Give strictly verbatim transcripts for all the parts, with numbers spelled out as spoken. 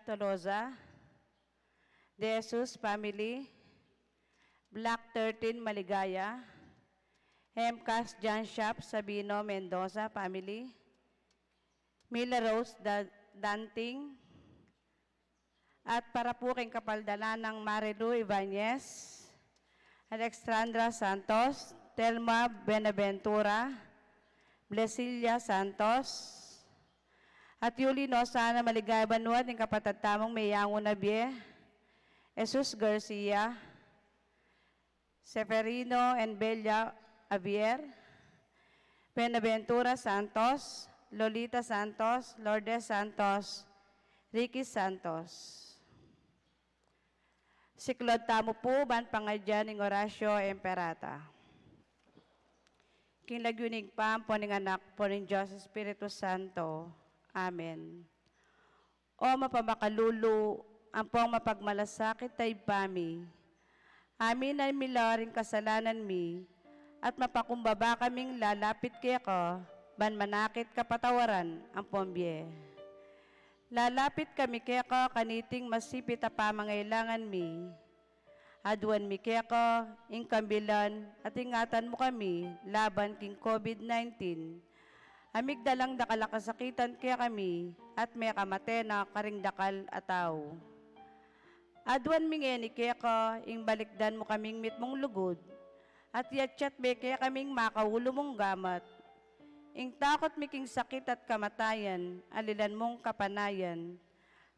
Tolosa, De Jesus family, Block thirteen Maligaya, M. Cas John Shop Sabino Mendoza family, Mila Rose Da-, Danting, at para pu king kapaldanan nang Marilu Ibanez, Alexandra Santos, Telma Buenaventura, Blesilia Santos, at yuli no sana maligaya banua ding kapatad tamung meyangu na bie, Jesus Garcia, Seferino and Bella Javier, Buenaventura Santos, Lolita Santos, Lourdes Santos, Ricky Santos. Siklaud tamu pu ban pangadyan ing Oratio Imperata. King lagyu ning Ibpa, ampo ning Anak, ampo ning Dios Espiritu Santo. Amen. O mapamakalulu, ampong mapagmalasakit a Ibpa mi, aminan mi la ring kasalanan mi, at mapakumbaba kaming lalapit keka, ban manakit kapatawaran ampong bie. Lalapit kami keka kaniting masipit a pamangailangan mi. Aduan mi keka ing kambilan at ingatan mu kami laban king COVID nineteen. A migdalang dakal a kasakitan kekami at mekamate na karing dakal a tau. Aduan mi ngeni keka ing balikdan mu kaming mitmung lugud at yatyat me kekaming makaulu mung gamat. Ing takut mi king sakit at kamatayan, alilan mung kapanayan.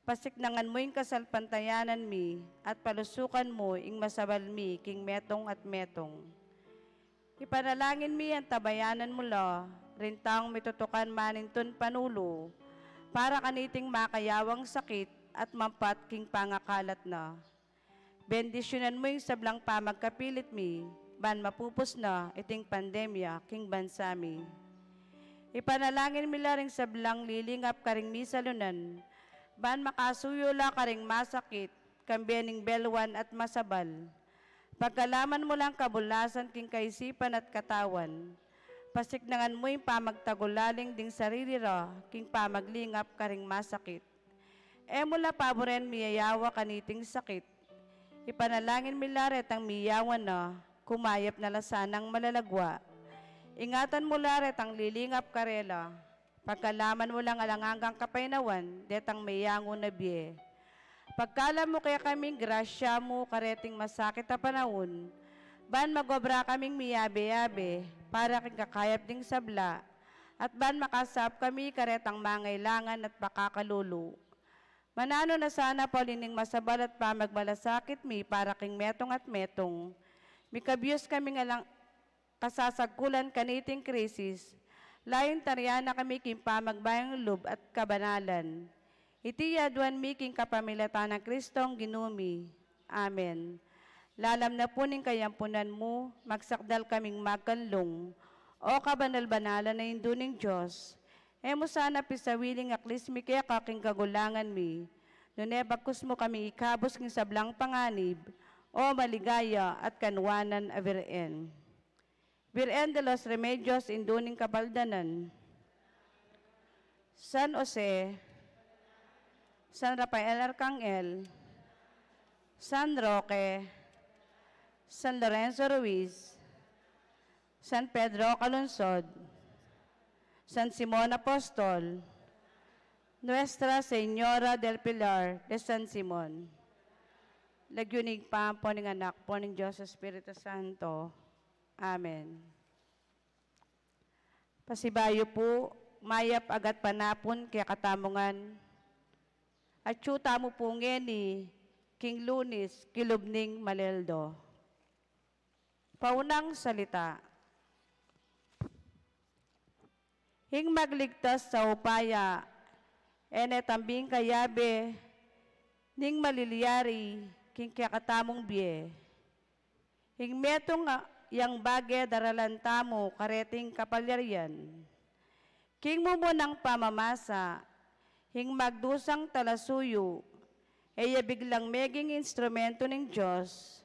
Pasiknangan mu ing kasalpantayanan mi, at palusukan mu ing masabal mi king metung at metung. Ipanalangin mi antabayanan mu la ring taung mitutukan manintun panulu, para kaniting makayawang sakit at mampat king pangakalat na. Bendisyunan mu ing sablang pamagkapilit mi, ban mapupus na iting pandemya king bansa mi. Ipanalangin mi la ring sablang lilingap karing misalunan, ban makasuyu la karing masakit, kambe ning belwan at masabal. Pagkalaman mu lang kabulasan king kaisipan at katawan. Pasiknangan mu ing pamagtagulaling ding sarili ra, king pamaglingap karing masakit. E mu la paburen miyayawa kaniting sakit. Ipanalangin mi la retang miyawa na, kumayap na la sanang malalagwa. Ingatan mu la retang lilingap karela. Pagkalaman mu lang alang anggang kapaynawan, detang meyangu na bie. Pagkalam mu kekaming grasya mu kareting masakit a panaun, ban magobra kaming miyabe-yabe, para king kakayap ding sabla, at ban makasaup kami karetang mangailangan at pakakalulu. Mananu na sana pauli ning masabal at pamagmalasakit mi para king metung at metung. Mikabyus kaming alang kasasagkulan kaniting krisis, layun tarian na kami king pamagbayung lub at kabanalan. Iti aduan mi king kapamilatan nang Kristong Ginu mi. Amen. Lalam na pu ning kayampunan mu, magsakdal kaming magkanlung, O kabanal-banalan a Indu ning Dios, e mu sana pisawili ing aklis mi keka king kagulangan mi, nune bagkus mu kami ikabus king sablang panganib, O maligaya at kanuanan a Birhen. Birhen de los Remedios, Indu ning Kapaldanan. San Jose, San Rafael Arcangel, San Roque, San Lorenzo Ruiz, San Pedro Calungsod, San Simon Apostol, Nuestra Señora del Pilar de San Simon. Lagyu ning Ibpa, ampo ning Anak, ampo ning Dios Espiritu Santo. Amen. Pasibayu pu, mayap a gatpanapun kekatamu ngan. Atyu tamu pu ngeni king Lunis, kilub ning Maleldo. Paunang salita. Ing magligtas a upaya, e ne tambing kayabe ning malilyari king kekatamung bie. Ing metung a yang bage daralan tamu kareting kapalyarian. King mumunang pamamasa, ing magdusang talasuyu, e ya biglang meging instrumentu ning Dios,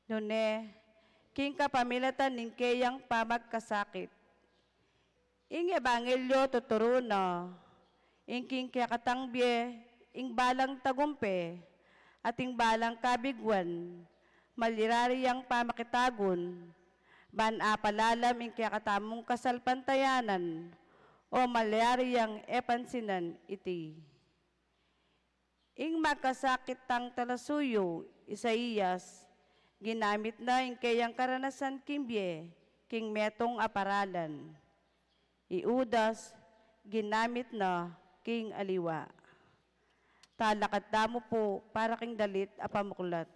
nune, king kapamilatan ning keyang pamagkasakit. Ing ebanghelyo tuturu na, ing king kekatang bie, Ing balang tagumpe at ing balang kabiguan, malyari yang pamakitagun, ban apalalam ing kekatamung kasalpantayanan, o malyari yang e pansinan iti. Ing makasakit tang talasuyu, Isaias, ginamit na ing keyang karanasan king bie, king metung a paralan. I Judas, ginamit na king aliwa. Talakad tamu pu para king dalit a pamuklat.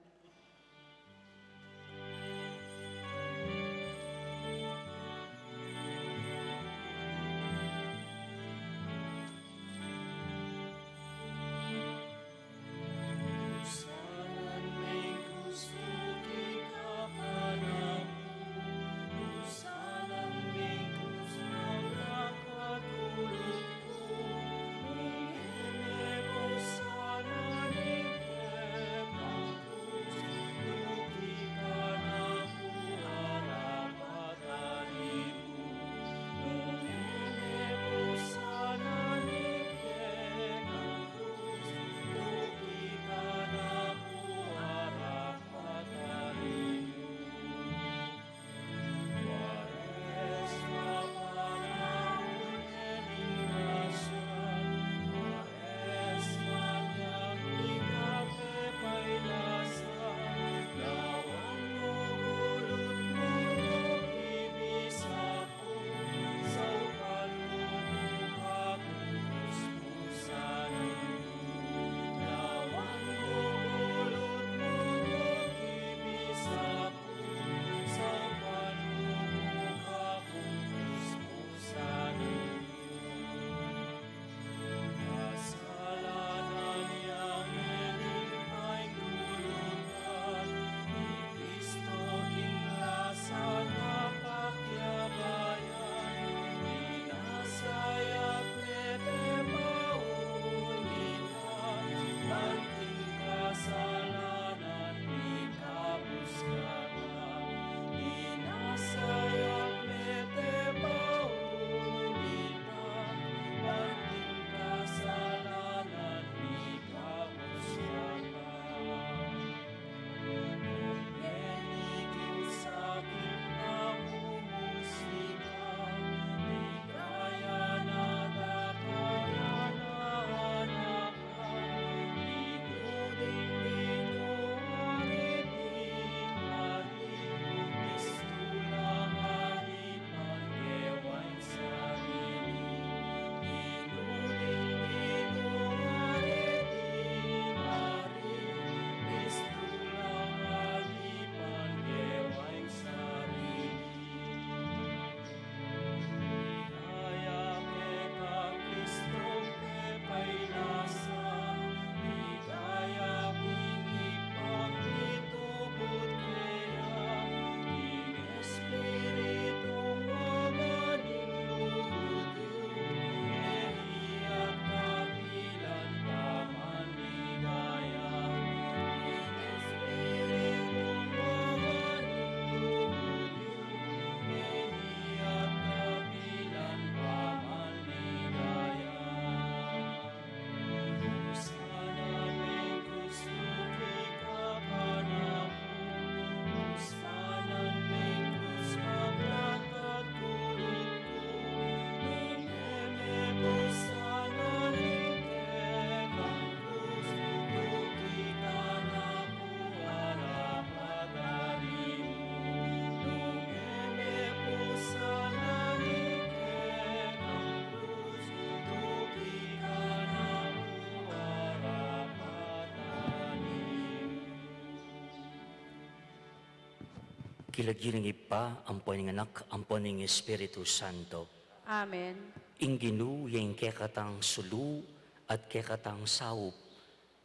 King lagyu ning Ibpa, ampo ning Anak, ampo ning Espiritu Santo. Amen. Ing Ginu ya ing kekatang sulu at kekatang saup.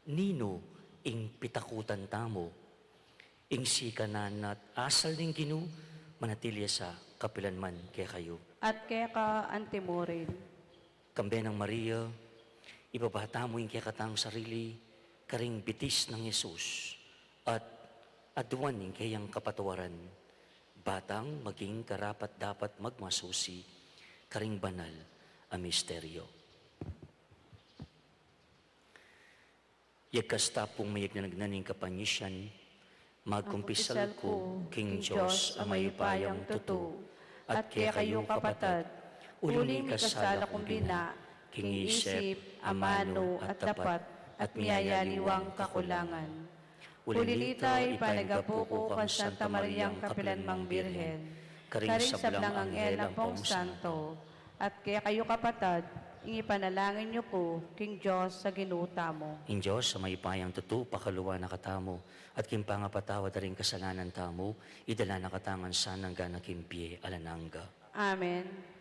Ninu ing pitakutan tamu? Ing sikanan at asal ning Ginu manatili ya sa kapilan man kekayu. At keka antimurin. Kambe nang Maria, ibaba tamu ing kekatang sarili karing bitis nang Jesus, at aduan ing keyang kapatawaran, ba tang maging karapat-dapat magmasusi karing banal a misteryo. Yagkasta pung mayagnan ning kapanyisian, magkumpisal ku king Dios a mayupayang tutu, at kekayu kapatad, uling mikasala kung bina, king isip, amanu, at dapat, at miyayaliwang kakulangan. Uli nita, ipanagapu ku kang Santa Mariang kapilanmang Birhen, karing sablang anghel ampong santo, at kekayu kapatad, ing ipanalangin yu ku king Dios a Ginu tamu. Ing Dios a mayupayang tutu, pakalulu na katamu, at king pangapatawad da ring kasalanan tamu, idala na katamu ngan sana angga na king bie alang angga. Amen.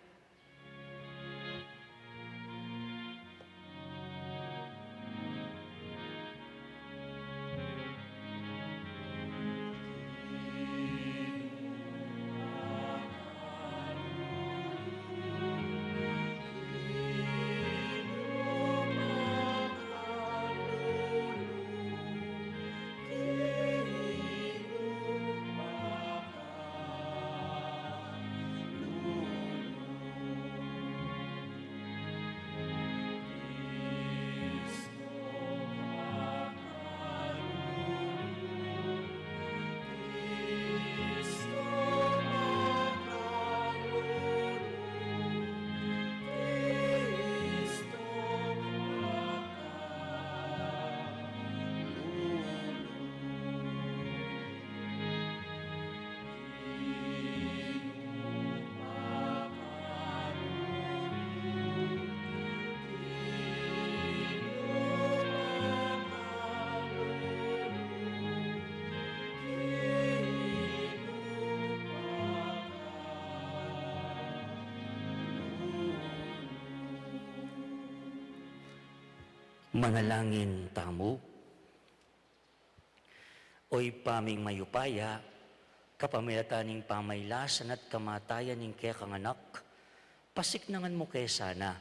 Manalangin tamu. O Ibpa ming mayupaya, kapamilatan ning pamailasan at kamatayan ning kekang Anak, pasiknangan mu ke sana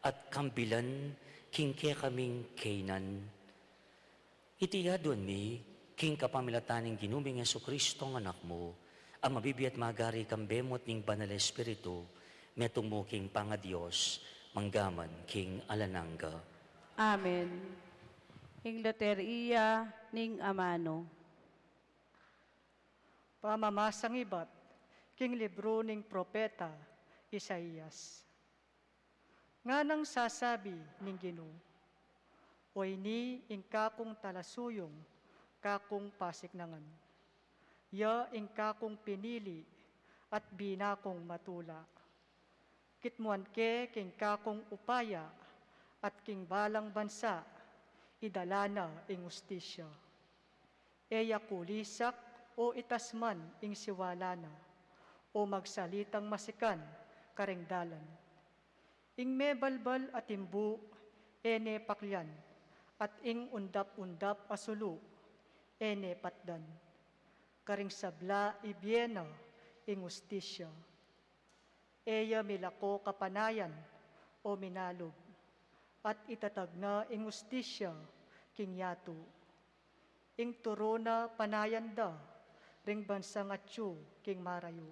at kambilan king kekaming kaynan. Iti aduan mi king kapamilatan ning Ginu ming Jesucristo a Anak mu, a mabibie at magari kambe mu at ning Banal a Espiritu, metung mu king pangaDios, mangga man king alang angga. Amen. Ing Loteria ning Amanu. Pamamasang ibat king libru ning propeta Isaias. Nganang sasabi ning Ginu, o ini ing kakung talasuyung, kakung pasiknangan. Ya ing kakung pinili at binakung matula. Kitmuan ke king kakung upaya at king balang bansa, idala na ing ustisya. E ya kulisak o itas man ing siwala na, o magsalitang masikan karing dalan. Ing mebalbal a timbu, e ne paklian, at ing undap-undap a sulu, e ne patdan. Karing sabla ibie na ing ustisya. E ya milako kapanayan o minalub, at itatag na ing ustisya king yatu. Ing turu na panayan da ring bansang atyu king marayu.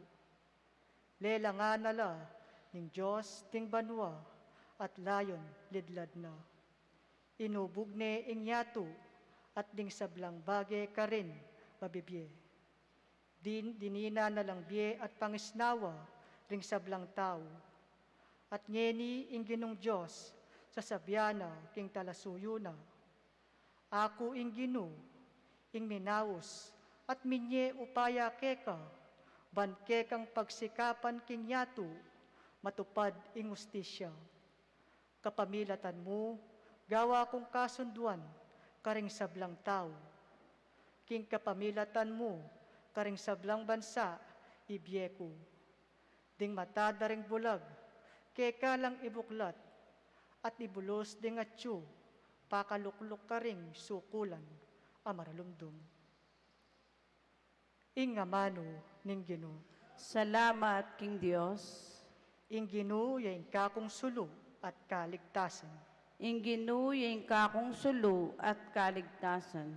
Lelangan na la ning Dios ding banua at layun lidlad na. Inubug ne ing yatu at ding sablang bage karin mabibie. Din, dinina na lang bie at pangisnawa ring sablang tau. At ngeni ing Ginung Dios sasabian na king talasuyu na, Aku ing Ginu, ing minaus at minye upaya keka, ban kekang pagsikapan king yatu matupad ing ustisya. Kapamilatan mu, gawa kung kasunduan karing sablang tau. King kapamilatan mu karing sablang bansa, ibie ku. Ding mata da ring bulag, keka lang ibuklat, at ibulus ding atyu, pakalukluk karing sukulan a maralumdum. Ing amanu ning Ginu. Salamat king Dios. Ing Ginu ya ing kakung sulu at kaligtasan. Ing Ginu ya ing kakung sulu at kaligtasan.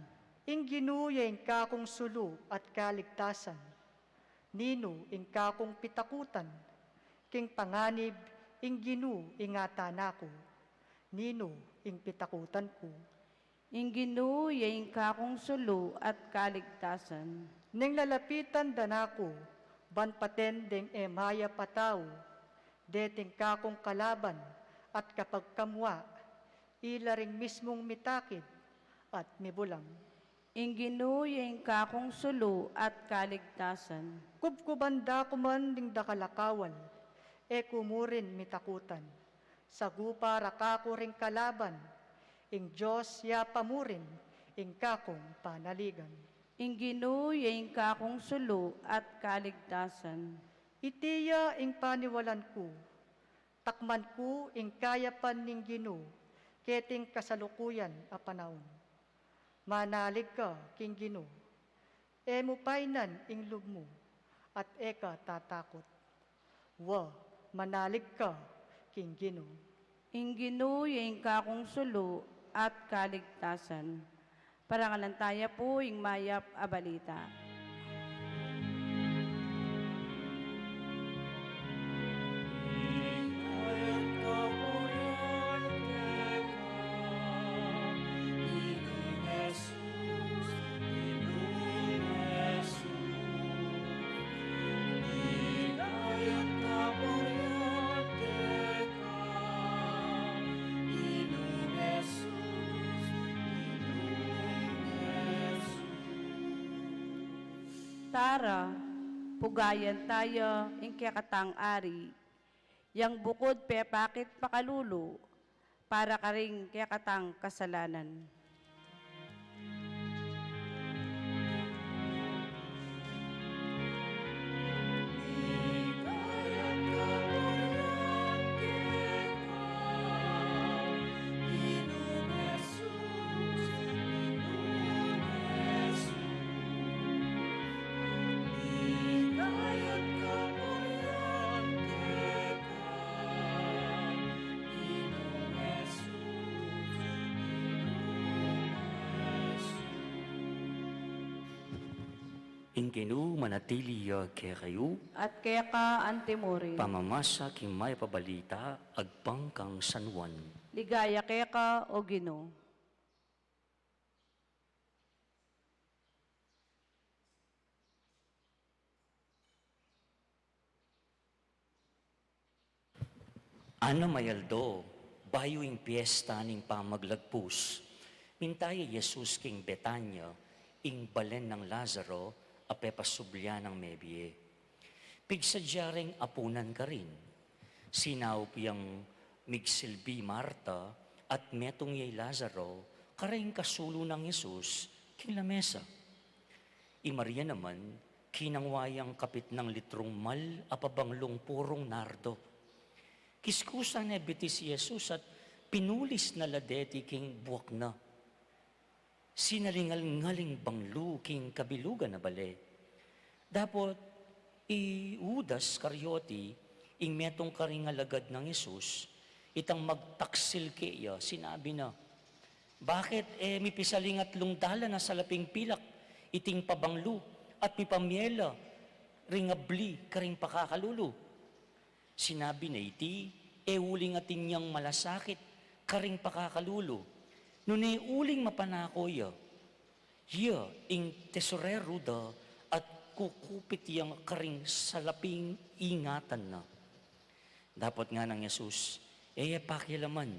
Ing Ginu ya ing kakung sulu at kaligtasan. Ninu ing kakung pitakutan? King panganib ing Ginu ing ngatan na ku. Ninu ing pitakutan ku? Ing Ginu ya ing kakung sulu at kaligtasan. Neng lalapitan da na ku, ban paten deng e mayap a tau, deting kakung kalaban at kapagkamua, ila ring mismung mitakid at mibulang. Ing Ginu ya ing kakung sulu at kaligtasan. Kubkuban da ku man ding dakal a kawal, e ku mu rin mitakutan. Sagupa ra kaku ring kalaban, ing Dios ya pa mu rin ing kakung panaligan. Ing Ginu ya ing kakung sulu at kaligtasan. Iti ya ing paniwalan ku, takman ku ing kayapan ning Ginu, keting kasalukuyan a panaun. Manalig ka king Ginu, e mu painan ing lub mu, at e ka tatakut. Wa, manalig ka king Ginu. Ing Ginu ya ing kakung sulu at kaligtasan. Parangalan taya pu ing mayap a balita. Tara, pugayan taya ing kekatang ari, yang bukud pepakit pakalulu para karing kekatang kasalanan. Ing Ginu manatili ya kekayu. At keka antimurin. Pamamasa king mayap a balita agpang kang San Juan. Ligaya keka, O Ginu. Anam a aldo, bayu ing piesta ning Pamaglagpus, minta ya i Jesus king Betania, ing balen nang Lazaro a pepasubli nang mebie. Pigsadya reng apunan karin. Sinaup yang migsilbi i Marta at metung ya i Lazaro kareng kasulu nang Jesus king lamesa. I Maria naman, kinangwa yang kapitnang litrung mal a pabanglung purung nardo. Kiskusan ne bitis i Jesus at pinulis na la deti king buak na. Sinalingal-ngal ing banglu king kabilugan a bale. Dapot i Judas Iscariote, ing metung karing alagad nang Jesus, itang magtaksil keya, sinabi na, "Bakit e mi pisaling atlung dalan a salaping pilak iting pabanglu at mipamie la ring abli karing pakakalulu?" Sinabi na iti, e uling atin yang malasakit karing pakakalulu, nune uling mapanako ya. Ya ing tesoreru da at kukupit yang karing salaping ingatan na. Dapot ngana nang Jesus, "E ye pakialaman.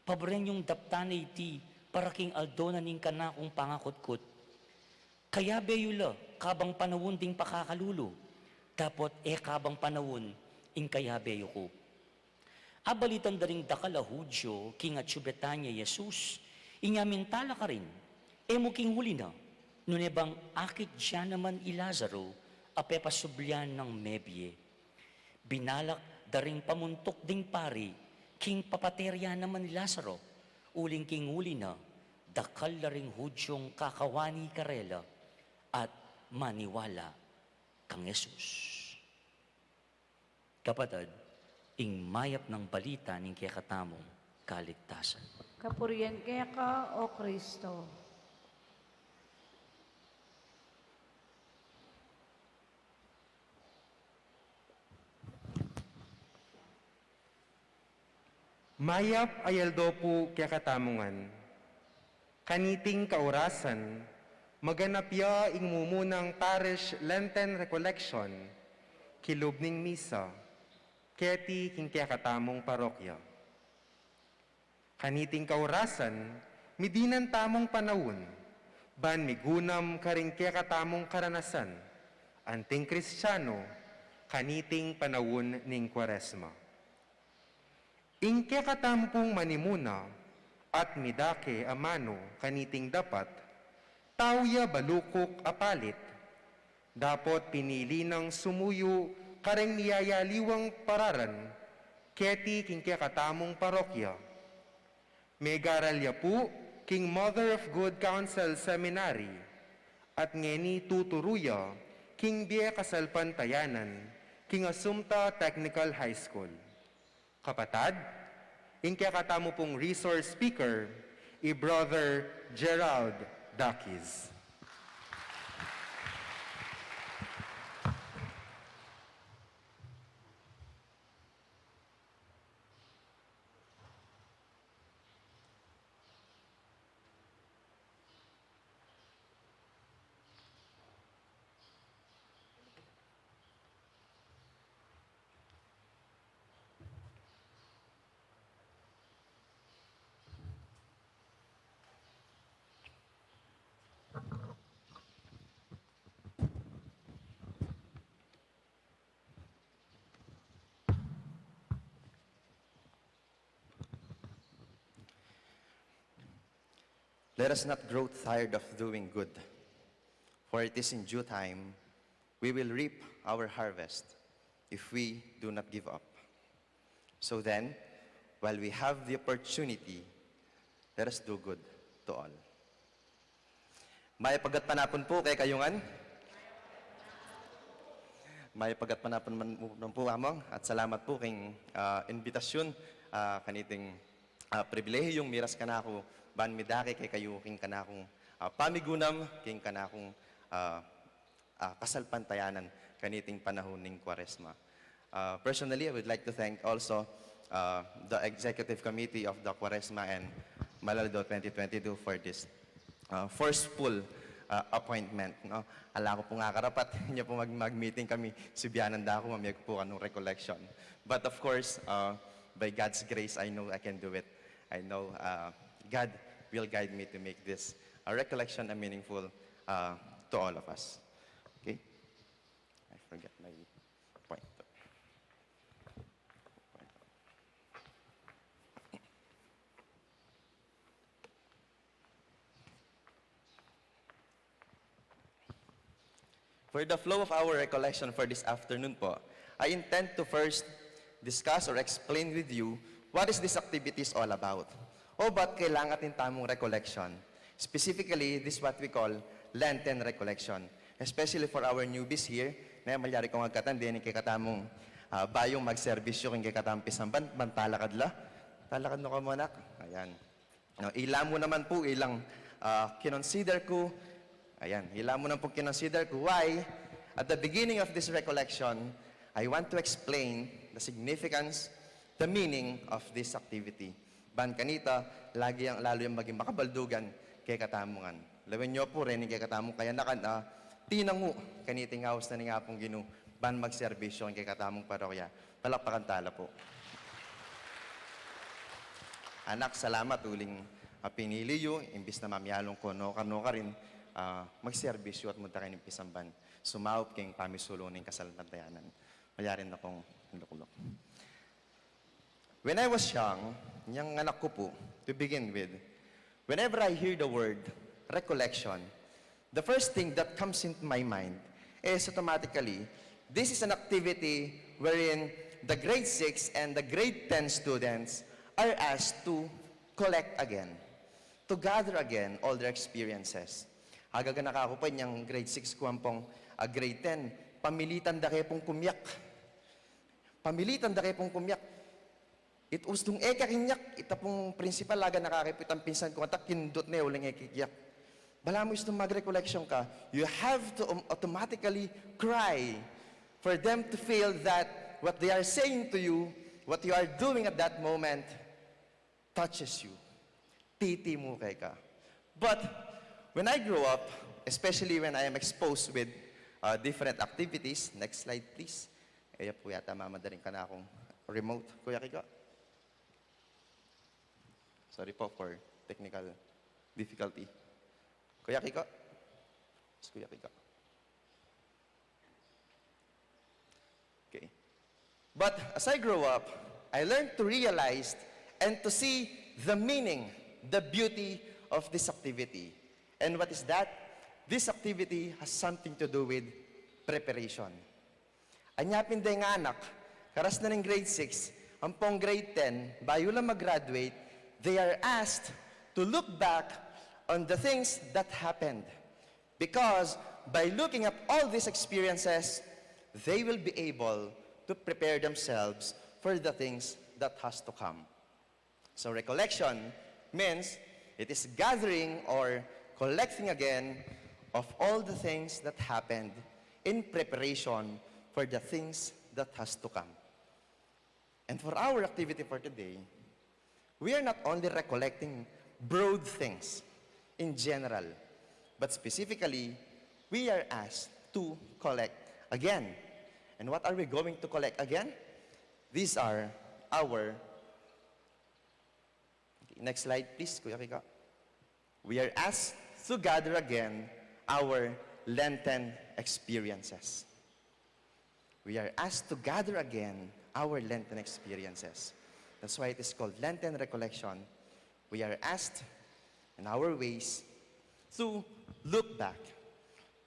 Paburen yung daptan ne iti para king aldo na ning kanakung pangakutkut. Kayabe yu la kabang panaun ding pakakalulu, dapot e kabang panaun ing kayabe yu ku." Abalitan da ring dakal a Judio king atyu Betania i Jesus, inya minta la karin, "E mu king uli na, nune bang akit dia naman i Lazaro a pepasublian nang mebie?" Binalak da ring pamuntuk ding pari king papate ra naman i Lazaro, uling king uli na, dakal la ring Judiong kakawani karela at maniwala kang Jesus. Kapatad, ing mayap nang balita ning kekatamung kaligtasan. Kapurian keka, O Kristo. Mayap a aldo pu kekatamu ngan. Kaniting kaurasan, maganap ya ing mumunang Parish Lenten Recollection, kilub ning misa, keti king kekatamung parokya. Kaniting kaurasan, midinan tamung panaun, ban migunam karing kekatamung karanasan, anting Kristiano, kaniting panaun ning Kuaresma. Ing kekatamu pung manimuna at midake a manu kaniting dapat, tau ya balukuk a palit, dapot pinili nang sumuyu kareng miyayaliwang pararan, keti king kekatamung parokya. Megaral ya pu king Mother of Good Counsel Seminary, at ngeni tuturu ya king bie kasalpantayanan king Assumpta Technical High School. Kapatad, ing kekatamu pung resource speaker, i Brother Gerald Dakis. Let us not grow tired of doing good, for it is in due time we will reap our harvest if we do not give up. So then, while we have the opportunity, let us do good to all. Mayap a gatpanapun pu kekayu ngan. Mayap a gatpanapun man, man pu, Among, at salamat pu king, ah, imbitasyun, ah, kaniting, ah, pribilehiyung miras kanaku ban midake kekayu king kanakung, ah, pamigunam, king kanakung, ah, ah, kasalpantayanan kaniting panahun ning Kuaresma. Uh, personally, I would like to thank also, uh, the Executive Committee of the Kuaresma and Malaldo twenty twenty-two for this, uh, forceful, uh, appointment, no? Ala ku pung akarapat, inya pu mag-, mag-meeting kami, sibianan da ku, mamie ku pu kanung recollection. But of course, uh, by God's grace, I know I can do it. I know, uh, God will guide me to make this, uh, recollection a meaningful, uh, to all of us. Okay? I forgot my point. For the flow of our recollection for this afternoon po, I intend to first discuss or explain with you what is this activities all about. O ba't kailangan atin tamung recollection? Specifically, this what we call Lenten recollection. Especially for our newbies here, ne, malyari kung agkatan deni king kekatamung, ah, bayung magserbisyu king kekatamung pisamban, ban talakad la. Talakad no ka mu, anak. Ayan. No, ila mu naman pu ilang, ah, kinonsider ku. Ayan, ila mu naman pu kinonsider ku. Why? At the beginning of this recollection, I want to explain the significance, the meaning of this activity. Ban kanita, lagi yang, lalo yang maging makabaldugan kekatamu ngan. Lawen yu pu, reni kekatamung kayanakan, ah, tinangu kaniting aus na ning Apung Ginu, ban magserbisyu king kekatamung parokya. Palakpakan tala pu. Anak, salamat uling, ah, pinili yu, imbis na mamialung ko, nukarin, ah, magserbisyu at munta kaniting pisamban. Sumaup king pamisulung ning kasalpantayanan. Malyari na kung lukluk. When I was young, inyang anak ku pu, to begin with, whenever I hear the word recollection, the first thing that comes into my mind is automatically, this is an activity wherein the grade six and the grade ten students are asked to collect again, to gather again all their experiences. Agaganaka ku pa inyang grade six ku ampong, ah, grade ten, pamilitan da ke pung kumiak. Pamilitan da ke pung kumiak. It ustung e ka kinyak, ita pung principal, aganaka ke pu itang pinsan kung atak, kinindut ne uling e kikiak. Balamu istung mag-recollection ka, you have to, um, automatically cry for them to feel that what they are saying to you, what you are doing at that moment, touches you. Titi mu keka. But when I grow up, especially when I am exposed with uh, different activities, next slide please. Kaya po yata mamadaling ka na akong remote, Kuya Kiko. Sorry po for technical difficulty. Kuya Kiko? Yes, Kuya Kiko. Okay. But as I grow up, I learned to realize and to see the meaning, the beauty of this activity. And what is that? This activity has something to do with preparation. Anya pin deng anak, karas na ning grade six, ampong grade ten, bayu la mag-graduate, they are asked to look back on the things that happened. Because by looking at all these experiences, they will be able to prepare themselves for the things that has to come. So recollection means it is gathering or collecting again of all the things that happened in preparation for the things that has to come. And for our activity for today, we are not only recollecting broad things in general, but specifically, we are asked to collect again. And what are we going to collect again? These are our, okay, next slide please, Kuya Kiko. We are asked to gather again our Lenten experiences. We are asked to gather again our Lenten experiences. That's why it is called Lenten Recollection. We are asked in our ways to look back,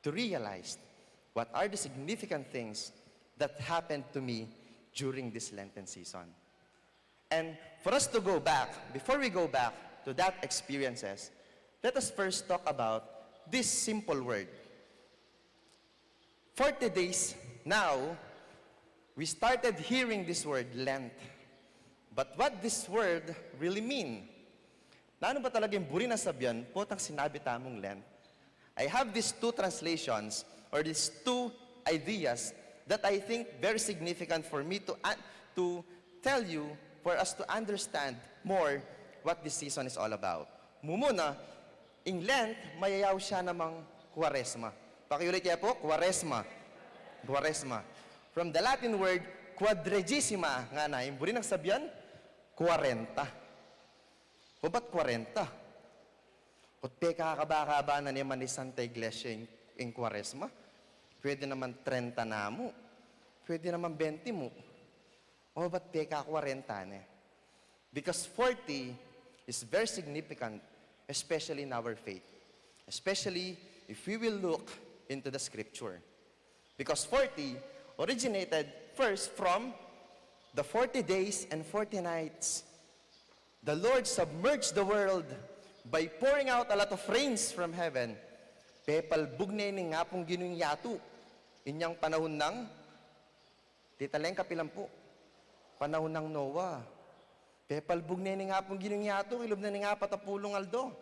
to realize what are the significant things that happened to me during this Lenten season. And for us to go back, before we go back to that experiences, let us first talk about this simple word. Forty days now, we started hearing this word, Lent. But what this word really mean? Nanu ba talaga ing buri nang sabian potang sinabi tamung Lent? I have these two translations or these two ideas that I think very significant for me to, to tell you, for us to understand more what this season is all about. Mumuna, ing Lent, mayayaus ya namang Kuaresma. Pakiulit ya po, Kuaresma. Kuaresma. From the Latin word quadragesima, ngana, ing buri nang sabian, kwarenta. O ba't kwarenta? Ot pekakaba-kaba na naman ning Santa Iglesia ing, ing Kuaresma. Pwede naman trenta na mu. Pwede naman bente mu. O ba't pekakwarenta ne? Because forty is very significant, especially in our faith. Especially if we will look into the scripture. Because forty originated first from the forty days and forty nights. The Lord submerged the world by pouring out a lot of rains from heaven. Pepalbug ne ning Apung Ginu ing yatu. Inyang panahun nang, tita Leng, kapilan pu? Panahun nang Noah. Pepalbug ne ning Apung Ginu ing yatu, kilub na ning apat a pulung aldo.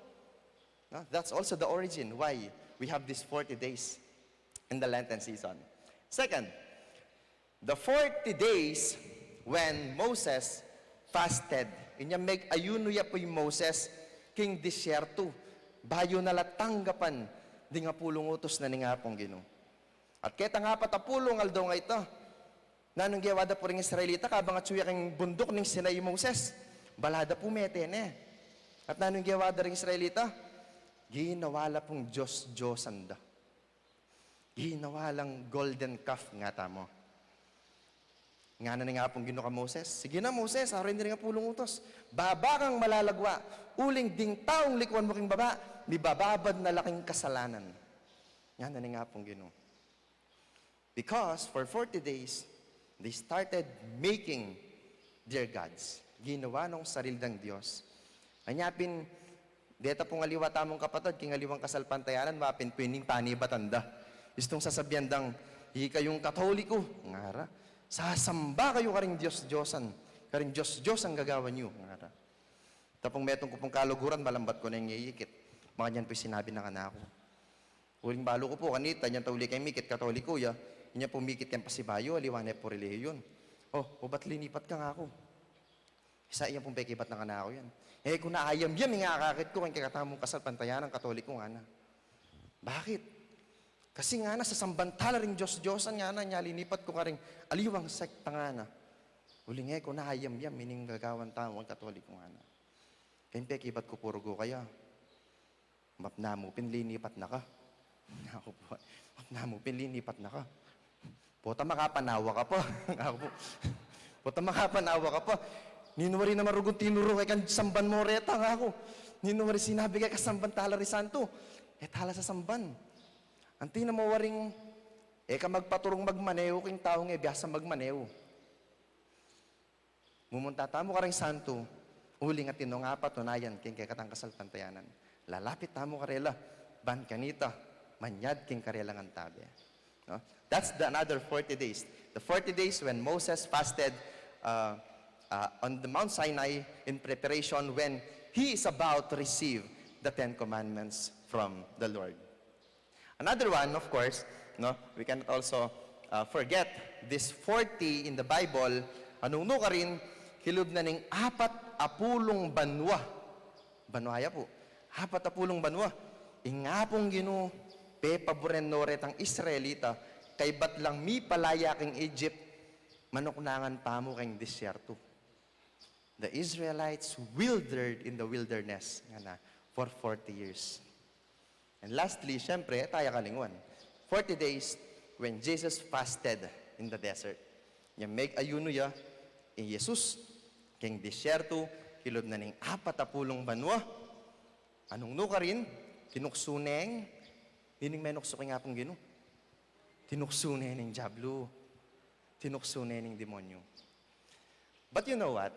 No? That's also the origin why we have these forty days in the Lenten season. Second, the forty days when Moses fasted. Inya meg-ayunu ya pu i Moses king disyertu, bayu na la tanggapan ding apulung utus na ning Apung Ginu. At ketang apat a pulung aldo nga ita, nanung gewa da pu ring Israelita, kabang atsu ya king bunduk ning Sinai i Moses? Bala da pu mete ne. At nanung gewa da ring Israelita? Ginawa la pung dios-diosan da. Ginawa lang golden calf, ngatamu. Ngana ning Apung Ginu kang Moses, "Sige na, Moses, aru ini ring apulung utus. Baba kang malalagwa, uling ding taung likuan mu king baba, mibababad na la king kasalanan." Ngana ning Apung Ginu. Because for forty days, they started making their gods. Ginawa nong sarili dang dios. Anya pin, deta pung aliwa tamung kapatad, king aliwang kasalpantayanan, mapin pin ning panibatan da. Istung sasabian dang, "Ikayung Katoliko," ngara, "sasamba kayu karing dios-diosan, karing dios-diosang gagawan yu," ngara. Tapung metung ku pung kaluguran, malambat ku neng iyikit. Makanyan pu ing sinabi na kanaku. Uling balu ku pu, kanita, inyang tauli keng mikit, Katoliko ya, inya pu mikit keng pasibayu, aliwa ne pu relihiyon. O, o ba't linipat ka, ngaku? Isa yan pung pekibat na kanaku yan. E ku na ayamyam ing akakit ku keng kekatamung kasalpantayanan Katoliko, ngana. Bakit? Kasi ngana, sasamban ta la ring dios-diosan, ngana, nya linipat ku karing aliwang sekta, ngana. Uling e ku na ayamyam ining gagawan tamung Katoliko, ngana. Keng pekibat ku, purgu kaya. Mapnamu pin linipat na ka. Aku pu, mapnamu pin linipat na ka. Pota makapanawa ka pa. Aku pu, pota makapanawa ka pa. Ninu wari na marugung tinuru keka ing samban mu reta, aku. Ninu wari sinabi keka samban ta la ri santu. E ta la sasamban. Anti na mu waring, e ka magpaturung magmaneho keng taung e biasa magmaneho. Mumunta tamu karing santu, uling atin no nga patunayan keng kekatang kasalpantayanan. Lalapit tamu karela, ban kanita, manyad keng karela ngan tabe. No? That's the another forty days. The forty days when Moses fasted, uh, uh, on the Mount Sinai in preparation when he is about to receive the Ten Commandments from the Lord. Another one, of course, no, we cannot also, uh, forget this forty in the Bible, a nung nukarin, kilub na ning apat a pulung banua. Banua ya pu. Apat a pulung banua. Ing Apung Ginu, pepaburen no retang Israelita, kaybat lang mipalaya keng Egypt, manuknangan pa mu keng disyertu. The Israelites wildered in the wilderness, ngana, for forty years. And lastly, siyempre, e ta ya kalingwan. Forty days when Jesus fasted in the desert. Nya meg-ayunu ya i Jesus keng disyertu, kilub na ning apat a pulung banua. A nung nukarin, tinuksu neng, nining menuksu keng Apung Ginu? Tinuksu ne ning dyablu. Tinuksu ne ning demonyu. But you know what?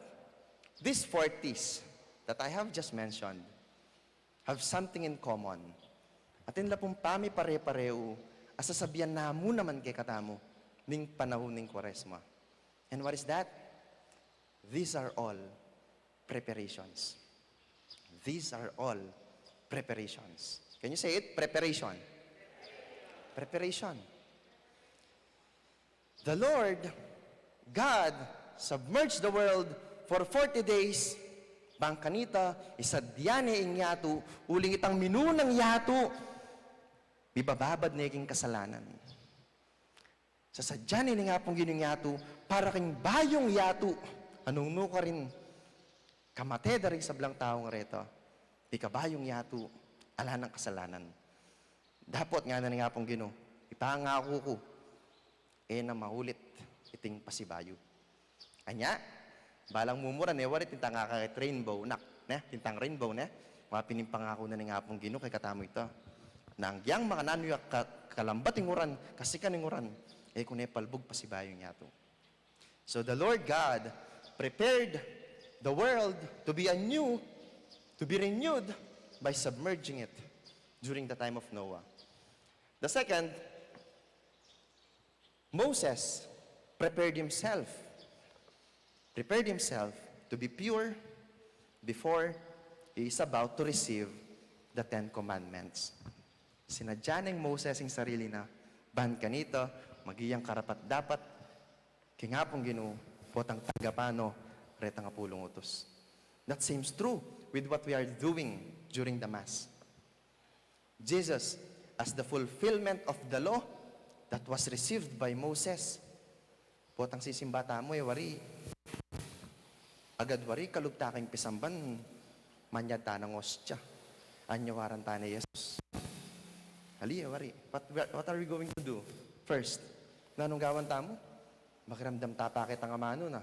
These forties that I have just mentioned have something in common. Atin la pung pamipare-pareu a sasabian na mu naman kekatamu ning panaun ning Kuaresma. And what is that? These are all preparations. These are all preparations. Can you say it? Preparation. Preparation. The Lord God submerged the world for forty days. Bang kanita, isadya ne ing yatu, uling itang minunang yatu, mibababad ne king kasalanan. Sasadya ne ning Apung Ginu ing yatu para king bayung yatu, a nung nukarin kamate da ring sablang taung reta, mika bayung yatu, ala nang kasalanan. Dapot ngana ning Apung Ginu, ipangaku ku, e na maulit iting pasibayu. Anya, balang mumuran, e wari tintang akakit rainbow, nak, ne? Tintang rainbow, ne? Wa pin ing pangaku na ning Apung Ginu kekatamu ita. Nang yang makananu ya ka-, kalambat ing uran, kasikan ing uran, e ku ne palbug pasibayung yatu. So the Lord God prepared the world to be anew, to be renewed by submerging it during the time of Noah. The second, Moses prepared himself, prepared himself to be pure before he is about to receive the Ten Commandments. Sinadya neng Moses ing sarili na, ban kanita, maging karapat-dapat king Apung Ginu, potang tanggapan no retang apulung utus. That seems true with what we are doing during the Mass. Jesus as the fulfillment of the law that was received by Moses. Potang sisimba tamu, e wari, agad wari, kalub ta king pisamban, manyad ta nang ostia. Anyawaran ta ne Jesus. Ali, e wari, what, what are we going to do first? Nanung gawan tamu? Makiramdam ta pa ketang amanu na.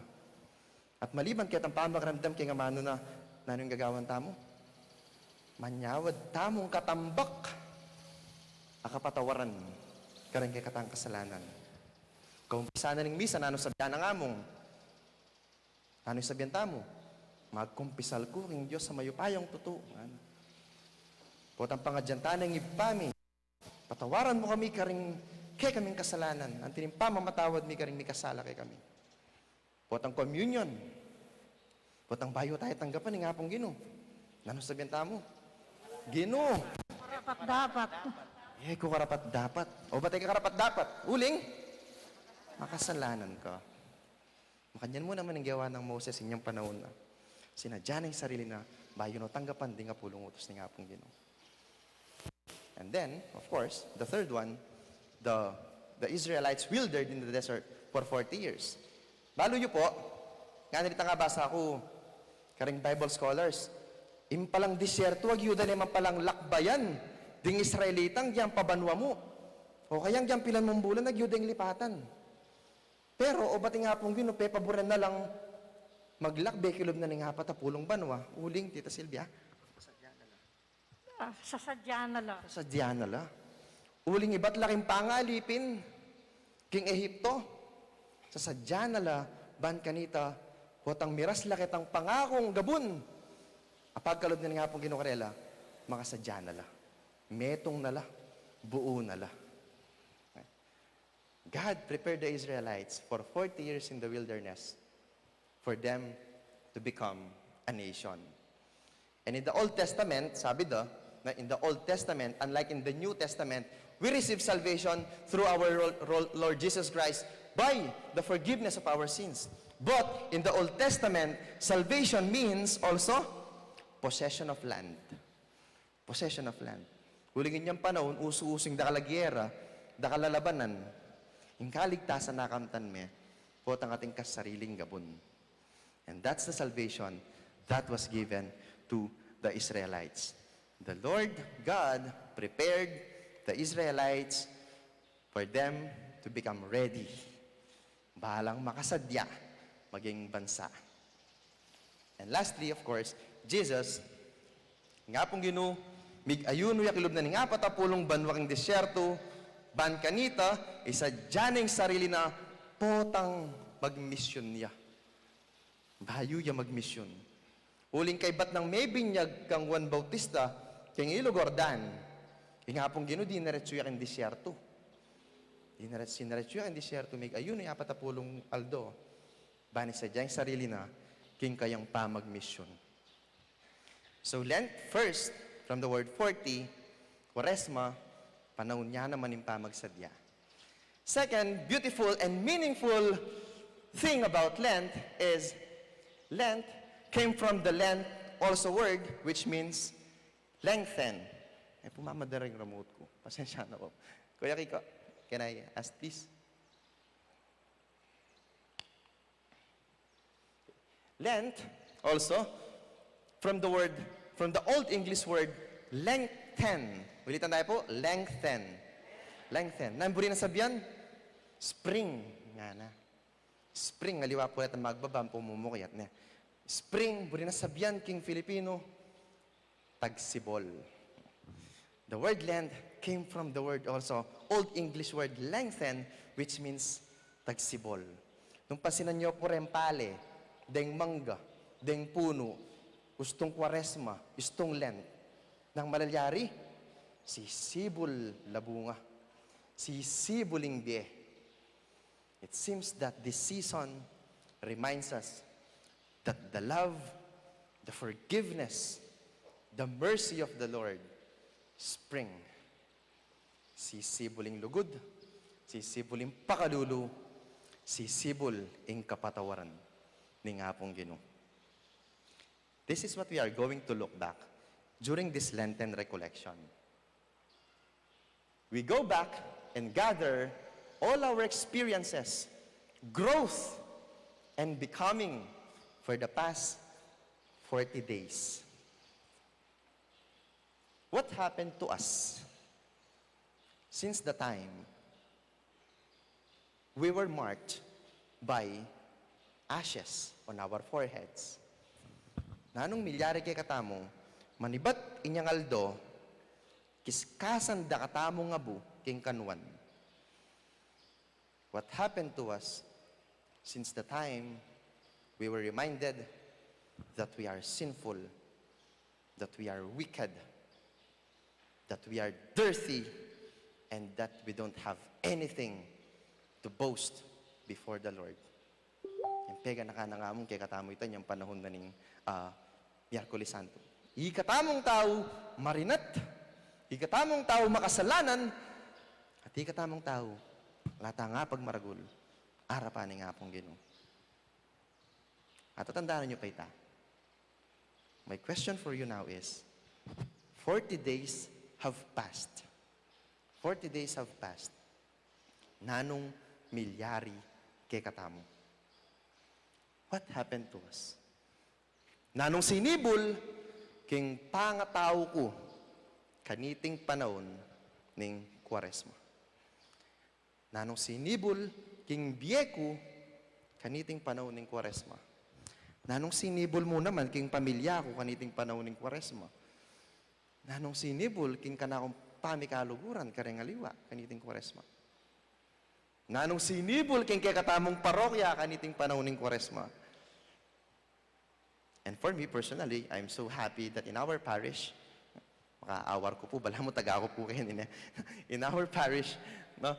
At maliban ketang pamakiramdam keng amanu na, nanung gagawan tamu? Manyawad tamung katambak a kapatawaran kareng kekatang kasalanan. Kaumpisa na ning misa, nanung sabian nang amung? Nanung sabian tamu? Magkumpisal ku king Dios a mayupayang tutu. Potang pangadyan ta neng Ibpa mi, patawaran mu kami karing kekaming kasalanan, anti ning pamamatawad mi karing mikasala kekami. Potang communion, potang bayu ta tanggapan ing Apung Ginu, nanung sabian tamu? Ginu, karapat-dapat. E ku karapat-dapat. O ba't e ka karapat-dapat? Uling makasalanan ka. Makanyan mu naman ing gewa nang Moses inyang panaun na. Sinadya na ing sarili na, bayu no tanggapan ding apulung utus ning Apung Ginu. And then, of course, the third one, the, the Israelites wildered in the desert for forty years. Balu yu po, ngana nita nga basa ku, karing Bible scholars, ing palang disyertu, agyuda ne man palang lakbayan ding Israelita, agyang pabanua mu. O kaya agyang pilan mung bulan, agyuda ing lipatan. Pero, o bating Apung Ginu, pepaburan na lang maglakbe kilub na ning apat a pulung banua, uling, Tita Silvia? Ah, sasadya na la. Sasadya na la. Uling ibat la king pangalipin king Ehipto. Sasadya na la, ban kanita, potang miras la ketang pangakung gabun. Apagkalub na ning Apung Ginu karela, makasadya na la. Metung na la. Buu na la. God prepared the Israelites for forty years in the wilderness for them to become a nation. And in the Old Testament, sabi do, na in the Old Testament, unlike in the New Testament, we receive salvation through our Ro-, Ro-, Lord Jesus Christ by the forgiveness of our sins. But in the Old Testament, salvation means also possession of land. Possession of land. Uling inyang panaun, usu-usu ing dakal a giyera, dakal a labanan, ing kaligtasan a kamtan me, potang atin kasariling gabun. And that's the salvation that was given to the Israelites. The Lord God prepared the Israelites for them to become ready. Balang makasadya maging bansa. And lastly, of course, Jesus, ing Apung Ginu, mig-ayunu ya kilub na ning apat a pulung banua king disyertu, ban kanita, isadya ne ing sarili na potang magmisyun ya. Bayu ya magmisyun. Uling kaybat nang mebinyag kang Juan Bautista king Ilog Jordan, ing Apung Ginu diniretsu ya king disyertu. Diniret-, siniretsu ya king disyertu, mig-ayunu ya apat a pulung aldo. Ban isadya ing sarili na king kayang pamagmisyun. So Lent, first, from the word forty, Kuaresma, panaun ya naman ing pamagsadya. Second beautiful and meaningful thing about Lent is Lent came from the Lent also word, which means lengthen. Ay, pumamadaring remote ku. Pasensya na po. Kuya Kiko, can I ask, please? Lent, also, from the word, from the Old English word, lengthen. Ulitan tayo po, lengthen. Lengthen. Nanu buri nang sabian? Spring, ngana. Spring, aliwa po retang magbaba, pamumukyat ne. Spring, buri nang sabian king Filipino, tagsibol. The word Lent came from the word also, Old English word lengthen, which means tagsibol. Nung pansinan yu pu reng pale, deng mangga, deng punu, ustung Kuaresma, ustung Lent, nanu ing malalyari? Sisibul la bunga. Sisibul ing bie. It seems that this season reminds us that the love, the forgiveness, the mercy of the Lord spring. Sisibul ing lugud, sisibul ing pakalulu, sisibul ing kapatawaran ning Apung Ginu. This is what we are going to look back during this Lenten recollection. We go back and gather all our experiences, growth, and becoming for the past forty days. What happened to us since the time we were marked by ashes on our foreheads? Nanung milyari kekatamu, manibat inyang aldo, kiskasan da katamung abu king kanuan? What happened to us since the time we were reminded that we are sinful, that we are wicked, that we are dirty, and that we don't have anything to boast before the Lord? Ing peganaka na nga mu kekatamu ita, inyang panahun na ning, ah, Miyerkules Santo. Ikatamung tau marinat, ikatamung tau makasalanan, at ikatamung tau ala tang apagmaragul arapan ning Apung Ginu. At tatandanan yu pa ita. My question for you now is, forty days have passed. Forty days have passed. Nanung milyari kekatamu? What happened to us? Nanung sinibul king pangatau ku kaniting panaun ning Kuaresma? Nanung sinibul king bie ku kaniting panaun ning Kuaresma? Nanung sinibul mu naman king pamilya ku kaniting panaun ning Kuaresma? Nanung sinibul king kanakung pamikaluguran kareng aliwa kaniting Kuaresma? Nanung sinibul king kekatamung parokya kaniting panaun ning Kuaresma? And for me personally, I'm so happy that in our parish, makaawar ku pu, balamu taga ku pu kayu ini. In our parish, no,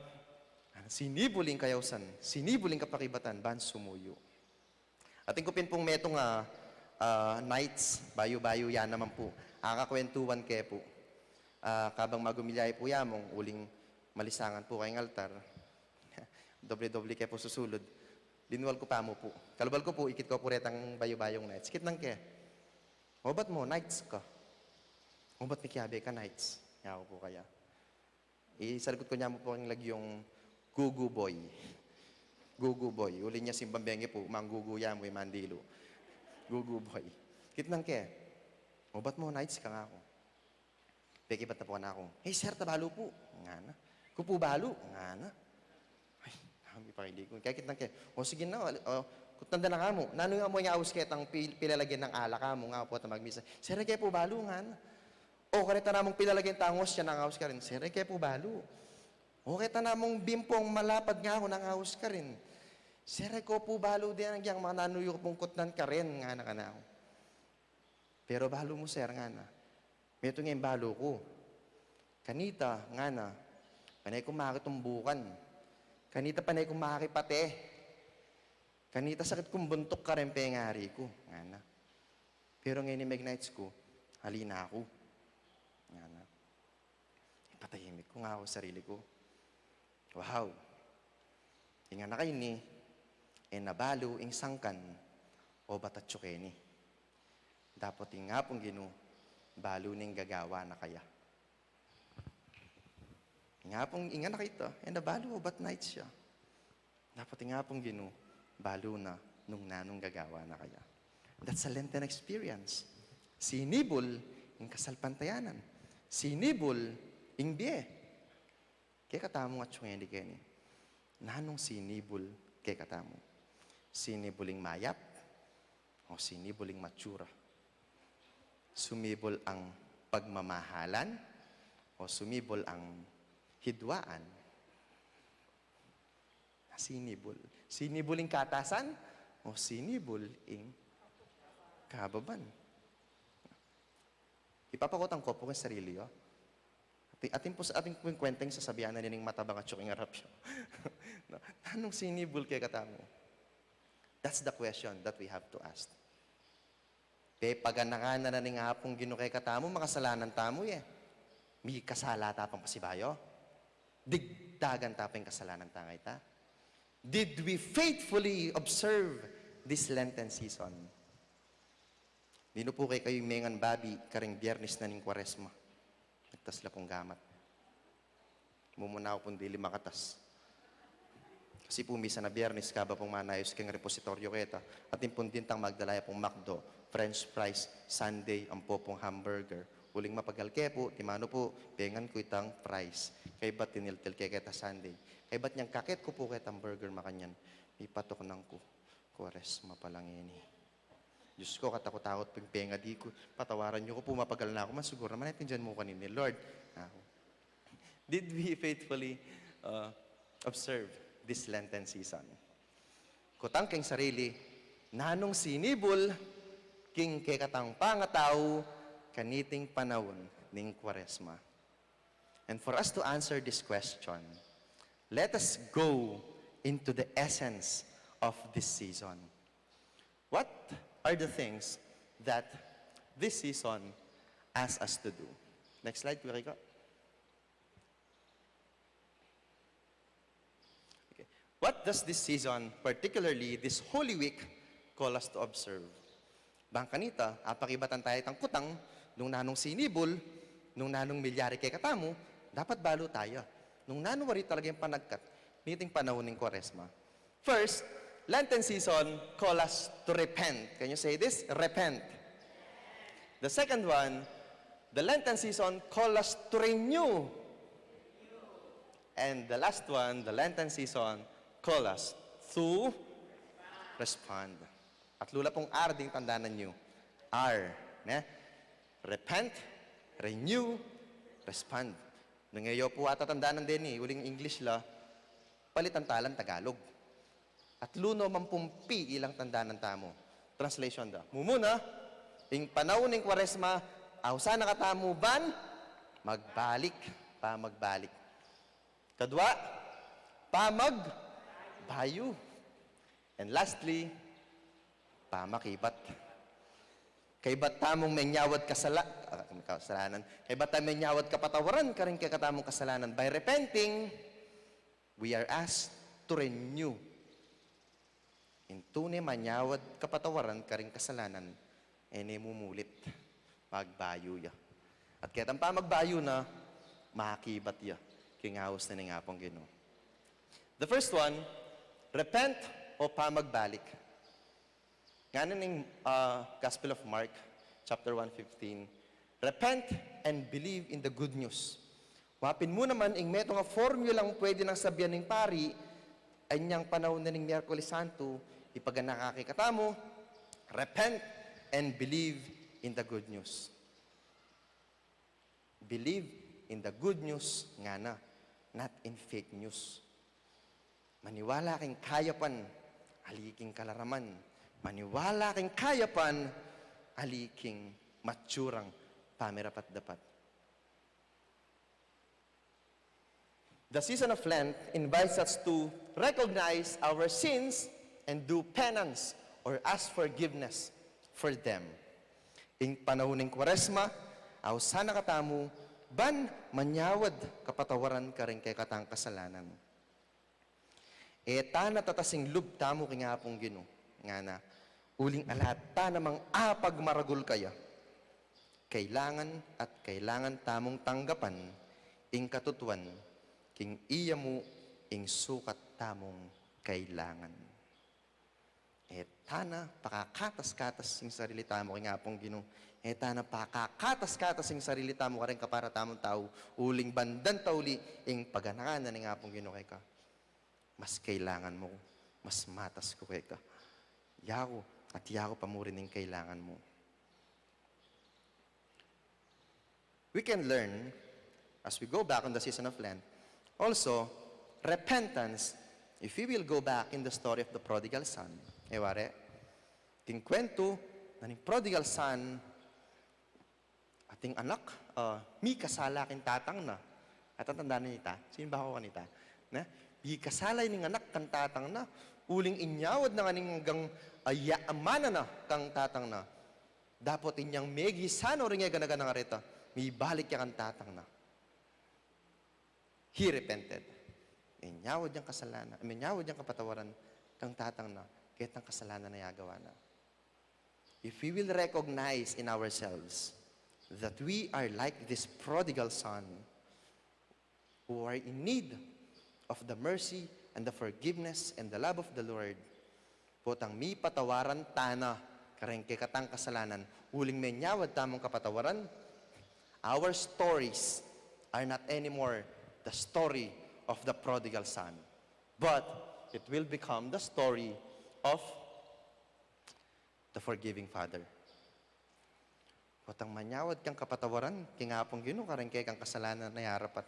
sinibul ing kayausan, sinibul ing kapakibatan ban sumuyu. Atin ku pin pung metung a, ah, nights, bayu-bayu ya naman pu. Akakwentuhan ke pu. Ah, kabang magumilya pu ya mung uling malisangan pu kayung altar. Doble-doble ke pu susulud. Linwal ku pa mu pu. Kalwal ku pu, ikit ku pu retang bayu-bayung nights. Ikit nang ke, "Obat mu, nights ka. Obat mikiabe ka, nights?" Yaku pu kaya. Isargut ku nya mu pu king lagyung gugu boy. Gugu boy. Uli nya simbang bengi pu, manggugu ya mu, e mandilu. Gugu boy. Ikit nang ke, "Obat mu, nights ka," ngaku. Pekibat na pu kanaku, "Hey, sir, ta balu pu," ngana. "Ku pu balu," ngana. Ay, kami pa kaiku. Kaya ikit nang ke, "O, sige na, o, kutnan da na kamu. Nanu ya mu ing aus ketang pi-, pilalagyan nang alak kamu?" Ngaku pu, "At magmisa." "Sir, e ke pu balu," ngana. "O, kareta namung pilalagyan tang ostia, nang aus karin." "Sir, e ke pu balu." "O, keta namung bimpong malapad," ngaku, "nang aus karin." "Sir, e ku pu balu deng agyang, nanu yu pung kutnan karin?" ngana kanaku. "Pero balu mu, sir," ngana. "Metung ing balu ku. Kanita," ngana, "pane kung makitumbukan. Kanita pane kung makipate. Kanita sakit kung buntuk kareng pengari ku," ngana. "Pero ngeni meg-nights ku, ali na ku," ngana. Ipatahimik ku, ngaku sarili ku, "Wow! Ing anak a ini, e na balu ing sangkan, obat atyu keni. Dapot ing Apung Ginu, balu ning gagawan na kaya. Ing Apung, ing anak a ita, e na balu, obat nights ya. Dapot ing Apung Ginu, balu na nung nanung gagawan na kaya." That's a Lenten experience. Sinibul ing kasalpantayanan. Sinibul ing bie. Kekatamu, atyu ngeni keni, nanung sinibul kekatamu? Sinibul ing mayap o sinibul ing matsura? Sumibul ang pagmamahalan o sumibul ang hidwaan? Sinibul. Sinibul ing katasan o sinibul ing kababan? Ipapakutang ku pu king sarili yu. Atin, atin pu, atin pu ing kwentang sasabian na nining matabang atyu king arap yu. No? Nanung sinibul kekatamu? That's the question that we have to ask. Pepaganakan na na ning Apung Ginu kekatamu, makasalanan tamu, e. Mikasala ta pang pasibayu. Digdagan ta pa ing kasalanan tang ita. Did we faithfully observe this Lenten season? Ninu pu kekayu ing mengan babi karing Biernes na ning Kuaresma? Nagtas la pung gamat. Mumuna ku pung dili makatas. Kasi pu misan a Biernes, kaba pung manayus keng repositoryo keta, atin pung dintang magdala ya pung McDo, French fries, sundae, ampo pung hamburger. Uling mapagal ke pu, timanu pu, pengan ku itang fries. Kaybat tiniltil ke keta sundae. Kaybat nyang kaket ku pu ketang burger, makanyan. Mipatuknang ku, Kuaresma pala ngeni. Diyos ko, katakut-takut pung pengadi ku. Patawaran niyo ku pu, mapagal na ku man. Siguru naman, naintindihan mu kanini, Lord. Aku. Did we faithfully, uh, observe this Lenten season? Kutang keng sarili, nanung sinibul king kekatang pangatau kaniting panaun ning Kuaresma? And for us to answer this question, let us go into the essence of this season. What are the things that this season asks us to do? Next slide, Kuya Kiko. Okay. What does this season, particularly this Holy Week, call us to observe? Bang kanita, apakibatan taya itang kutang, nung nanung sinibul, nung nanung milyari kekatamu, dapat balu taya. Nung nanu wari talaga ing panagkat niting panaun ning Kuaresma. First, Lenten season call us to repent. Can you say this? Repent. The second one, the Lenten season call us to renew. And the last one, the Lenten season call us to respond. Atlu la pung R ding tandanan yu. R, ne? Repent, renew, respond. Nung e yu pu ata tandanan deni, uling English la, palitan ta lang Tagalog. Atlu no man pung P ilang tandanan tamu. Translation da. Mumuna, ing panaun ning Kuaresma, ausan na katamu ban magbalik, pamagbalik. Kadua, pamagbayu. And lastly, pamakibat. Kaybat tamung menyawad kasala-, ah, kasalanan. Kaybat tamung menyawad kapatawaran karing kekatamung kasalanan. By repenting, we are asked to renew. Ing tune manyawad kapatawaran karing kasalanan, e ne mumulit, magbayu ya. At ketang pamagbayu na, makibat ya king aus na ning Apung Ginu. The first one, repent o pamagbalik. Ngana ning, ah, Gospel of Mark, chapter one fifteen, "Repent and believe in the good news." Wapin mu naman ing metung a formulang pwede nang sabian ning pari, inyang panaun na ning Miyerkules Santo, ipaganaka kekatamu, "Repent and believe in the good news." Believe in the good news, ngana, not in fake news. Maniwala king kayapan, ali king kalaraman. Maniwala king kayapan, ali king matsurang pamirapat-dapat. The season of Lent invites us to recognize our sins and do penance or ask forgiveness for them. Ing panaun ning Kuaresma, ausan na katamu ban manyawad kapatawaran karing kekatang kasalanan. E ta na tatas ing lub tamu king Apung Ginu, ngana, uling ala ta namang apagmaragul kaya. Kailangan at kailangan tamung tanggapan ing katutuan king iya mu ing sukat tamung kailangan. E ta na pakakatas-katas ing sarili tamu king Apung Ginu. E ta na pakakatas-katas ing sarili tamu kareng kapara tamung tau, uling bandan ta uli ing paganakan na ning Apung Ginu keka. Mas kailangan mu, mas matas ku keka. Yaku, at yaku pa mu rin ing kailangan mu. We can learn, as we go back on the season of Lent, also, repentance, if we will go back in the story of the prodigal son, e ware, king kwentu na ning prodigal son, ating anak, ah, mikasala king tatang na. At ang tanda na nita, simba ko kanita, na, mikasala ining anak kang tatang na, uling inyawad na ngan ing anggang, ah, ya-, amana na kang tatang na. Dapot inyang megisan o ring e gana-gana nga reta, mibalik ya kang tatang na. He repented. Inyawad yang kasalanan, inyawad yang kapatawaran kang tatang na, ketang kasalanan a agawa na. If we will recognize in ourselves that we are like this prodigal son, who are in need of the mercy and the forgiveness and the love of the Lord, potang mipatawaran ta na kareng kekatang kasalanan, uling menyawad tamung kapatawaran, our stories are not anymore the story of the prodigal son, but it will become the story of the forgiving Father. Potang manyawad kang kapatawaran king Apung Ginu kareng kekang kasalanan a arapat.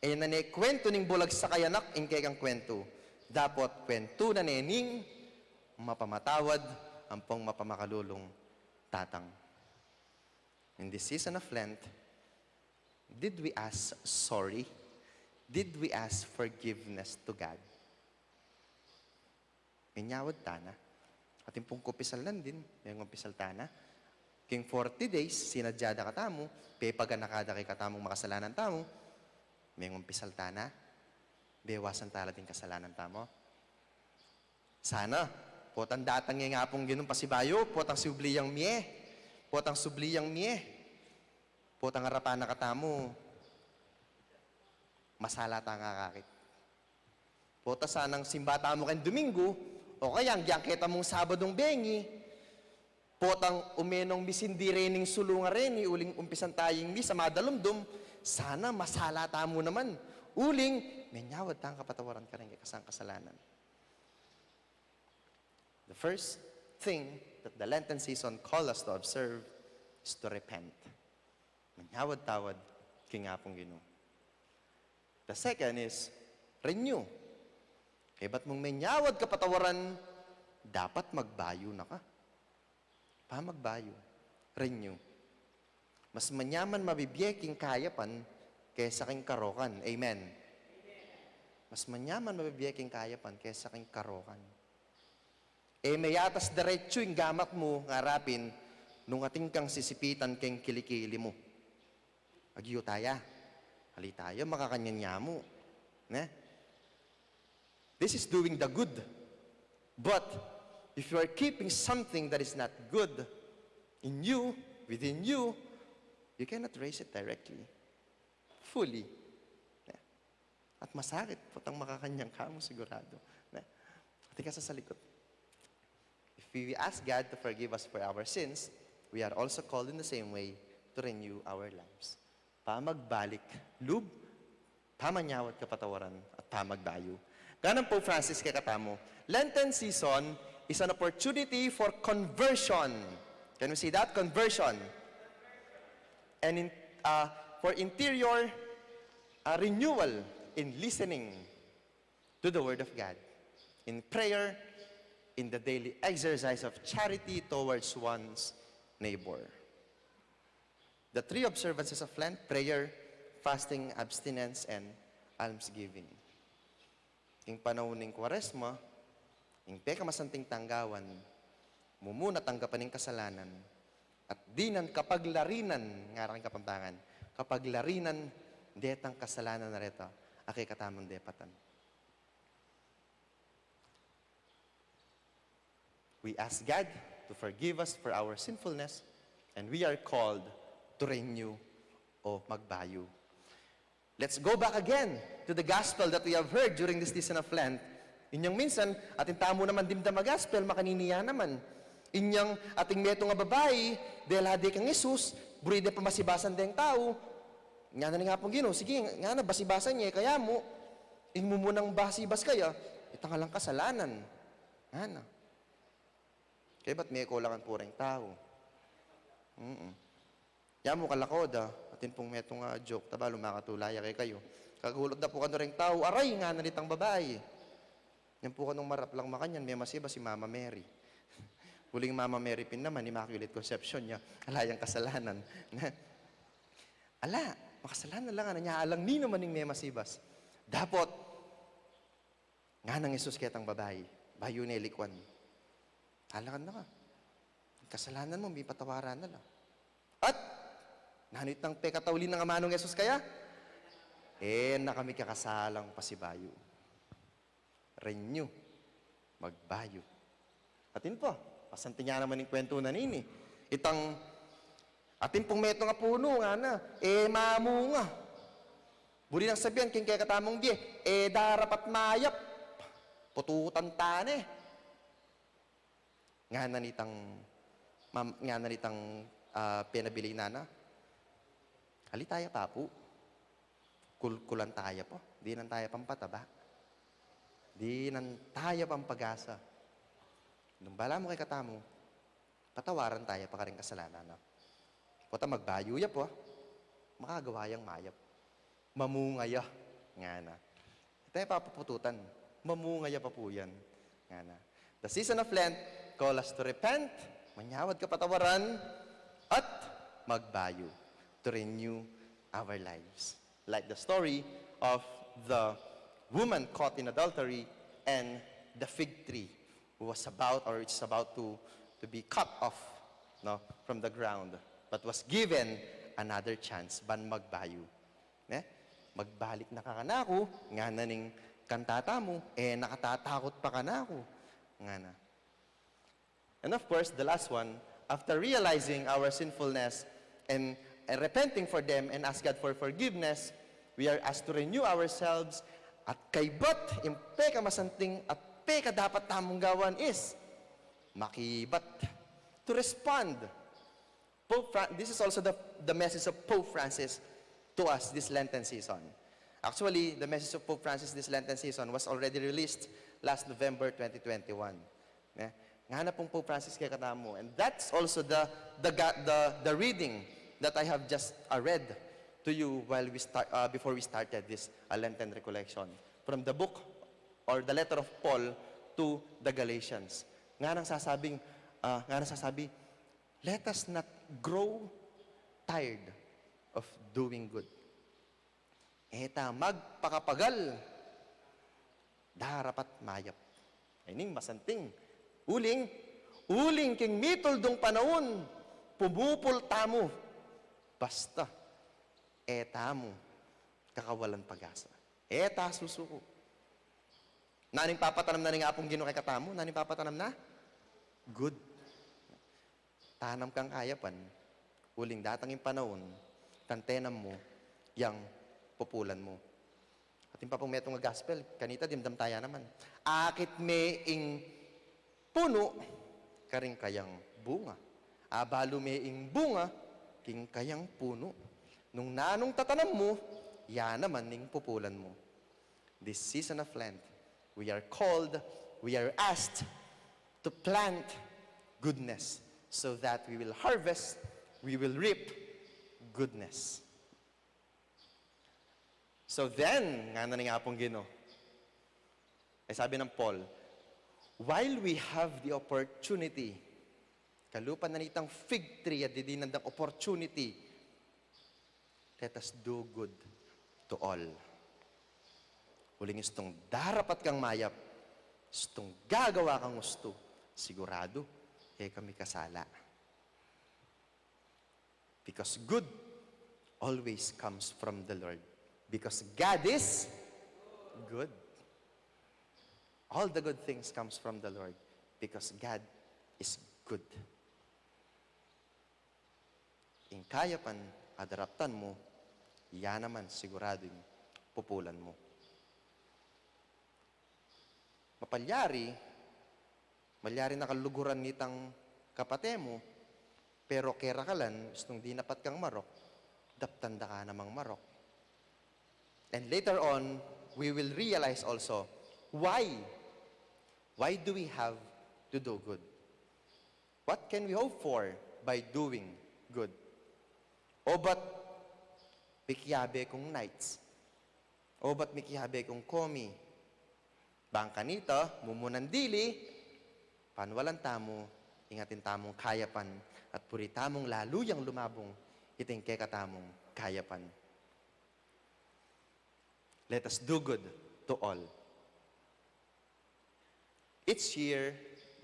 E na ne kwentu ning bulag sakay anak ing kekang kwentu. Dapot kwentu na ne ning mapamatawad ampong mapamakalulung tatang. In this season of Lent, did we ask sorry? Did we ask forgiveness to God? Minyawad ta na. Atin pung kumpisal na din, mengumpisal ta na. King forty days, sinadya da katamu, pepaganaka da kekatamung makasalanan tamu, mengumpisal ta na, bewasan ta la ding kasalanan tamu. Sana, Potang datang ya ing Apung Ginu pasibayu, potang subli yang mie, potang subli yang mie, potang arapan na katamu, masala tang akakit. Pota sanang simba tamu keng Domingo, o kaya agyang keta mung Sabadung bengi, potang umenung misindi rening sulung a reni, uling umpisan tayang misa madalumdum, sana masala tamu naman. Uling, menyawad tang kapatawaran kareng kekasang kasalanan. The first thing that the Lenten season call us to observe is to repent. Manyawad-tawad king Apung Ginu. The second is renew. Kaybat mung menyawad kapatawaran, dapat magbayu na ka. Pamagbayu, renew. Mas manyaman mabibie king kayapan kesa king karokan. Amen. Mas manyaman mabibie king kayapan kesa king karokan. E me atas deretsu ing gamat mu ngarapin nung atin kang sisipitan keng kilikili mu. Agyu taya. Ali taya, makakanyan ya mu. Ne? This is doing the good. But if you are keeping something that is not good in you, within you, you cannot raise it directly, fully. Ne? At masakit, potang makakanyan ka mu sigurado. Ne? Atin ka sa salikut. If we ask God to forgive us for our sins, we are also called in the same way to renew our lives. Pamagbalik lub, pamanyawad kapatawaran, at pamagbayu. Ngana nang Pope Francis kekatamu, Lenten season is an opportunity for conversion. Can we see that? Conversion. And in, uh, for interior, uh, renewal in listening to the Word of God, in prayer, in the daily exercise of charity towards one's neighbor. The three observances of Lent: prayer, fasting, abstinence, and almsgiving. Ing panaun ning Kuaresma, ing pekamasanting tanggawan, mumuna tanggapan ing kasalanan, at dinan kapaglarinan, ngara king Kapampangan, kapaglarinan detang kasalanan a reta a kekatamung depatan. We ask God to forgive us for our sinfulness, and we are called to renew o magbayu. Let's go back again to the gospel that we have heard during this season of Lent. Inyang minsan, atin tamu naman dimdam a gospel, makanini ya naman. Inyang ating metung a babai, dela de kang Jesus, buri de pa masibasan deng tau. Ngana ning Apung Ginu, sige, ngana, basibasan ye, kaya mu, ing mumunang basibas kaya, itang alang kasalanan. Ngana. Kaybat mekulangan pu reng tau. Mm-mm. Ya mu kalakuan da, atin pung metung a joke, taba lu makatula ya kekayu. Kagulot da pu kanu reng tau, aray, ngana nitang babai. Yan pu kanung marap lang makanyan, memasiba si Mama Mary. Uling Mama Mary pin naman, Immaculate Conception ya, ala yang kasalanan. Ala, makasalanan la, ngana, nya alang ninu man ing memasibas. Dapot, ngana nang Jesus ketang babai, bayu ne likwan. Talakan na ka. Kasalanan mu, mipatawaran na la. At, nanu itang pekatauli nang amanung Jesus kaya? E na ka mikakasalang pasibayu. Renew. Magbayu. Atin pu, pasanting ya naman ing kwentu na nini. Itang, atin pung metung a punu, ngana, e mamunga. Buri nang sabian king kekatamung bie, e darapat mayap. Pututan ta ne. Ngana nitang, mam-, ngana nitang, ah, penabilinan na. Ali taya pa pu. Kulkulan taya pa. Dinan taya pampataba. Dinan taya pampagasa. Nung bala mu kekatamu, patawaran taya pa kareng kasalanan na. Pota magbayu ya pa, makagawa yang mayap. Mamunga ya, ngana. Ita ya papapututan, mamunga ya pa pu yan, ngana. The season of Lent call us to repent, manyawad kapatawaran, at magbayu, to renew our lives. Like the story of the woman caught in adultery and the fig tree who was about, or it's about to, to be cut off, no, from the ground, but was given another chance, ban magbayu. Ne? Magbalik na ka kanaku, ngana ning kanta tamu, e na ka tatakut pa kanaku, ngana. And of course, the last one, after realizing our sinfulness and, and repenting for them and ask God for forgiveness, we are asked to renew ourselves at kaibat, ing pekamasanting at pekadapat tamung gawan is makibat, to respond. Pope Fra- this is also the, the message of Pope Francis to us this Lenten season. Actually, the message of Pope Francis this Lenten season was already released last November twenty twenty-one. Ne? Ngana pung Pope Francis kekatamu. And that's also the, the, ga- the, the reading that I have just uh, read to you while we start, uh, before we started this uh, Lenten recollection from the book or the letter of Paul to the Galatians. Nganang sasabing, uh, nganang sasabi, let us not grow tired of doing good. E ta magpakapagal, darapat mayap. Ining masanting. Uling, uling king mituldung panaun, pumupul tamu. Basta, e tamu kakawalan pag-asa. E ta susuku. Nanu ing papatanam na ning Apung Ginu kekatamu? Nanu ing papatanam na? Good. Tanam kang kayapan, uling datang ing panaun, kantenam mu yang pupulan mu. Atin pa pung metung a gospel, kanita dimdam taya naman. Akit me ing punu karing kayang bunga. Abalu me ing bunga king kayang punu. Nung nanung tatanam mu, ya naman ing pupulan mu. This season of Lent, we are called, we are asked to plant goodness so that we will harvest, we will reap goodness. So then, ngana ning Apung Ginu, e sabi nang Paul, while we have the opportunity, kalupa na nitang fig tree a didinan dang opportunity, let us do good to all. Uling istung darapat kang mayap, istung gagawa kang ustu, siguradu, e ka mikasala. Because good always comes from the Lord. Because God is good. All the good things comes from the Lord. Because God is good. Ing kayapan a daraptan mu, ya naman siguradu ing pupulan mu. Mapalyari, malyari na kaluguran nitang kapate mu, pero kerakalan, istung dinapat kang marok, daptan da ka namang marok. And later on, we will realize also why. Why do we have to do good? What can we hope for by doing good? Obat mikiabe kung knights. Obat mikiabe kung komi. Bang kanita, mumunan dili, panwalan tamu ing atin tamung kayapan at buri tamung lalu yang lumabung iting kekatamung kayapan. Let us do good to all. Each year,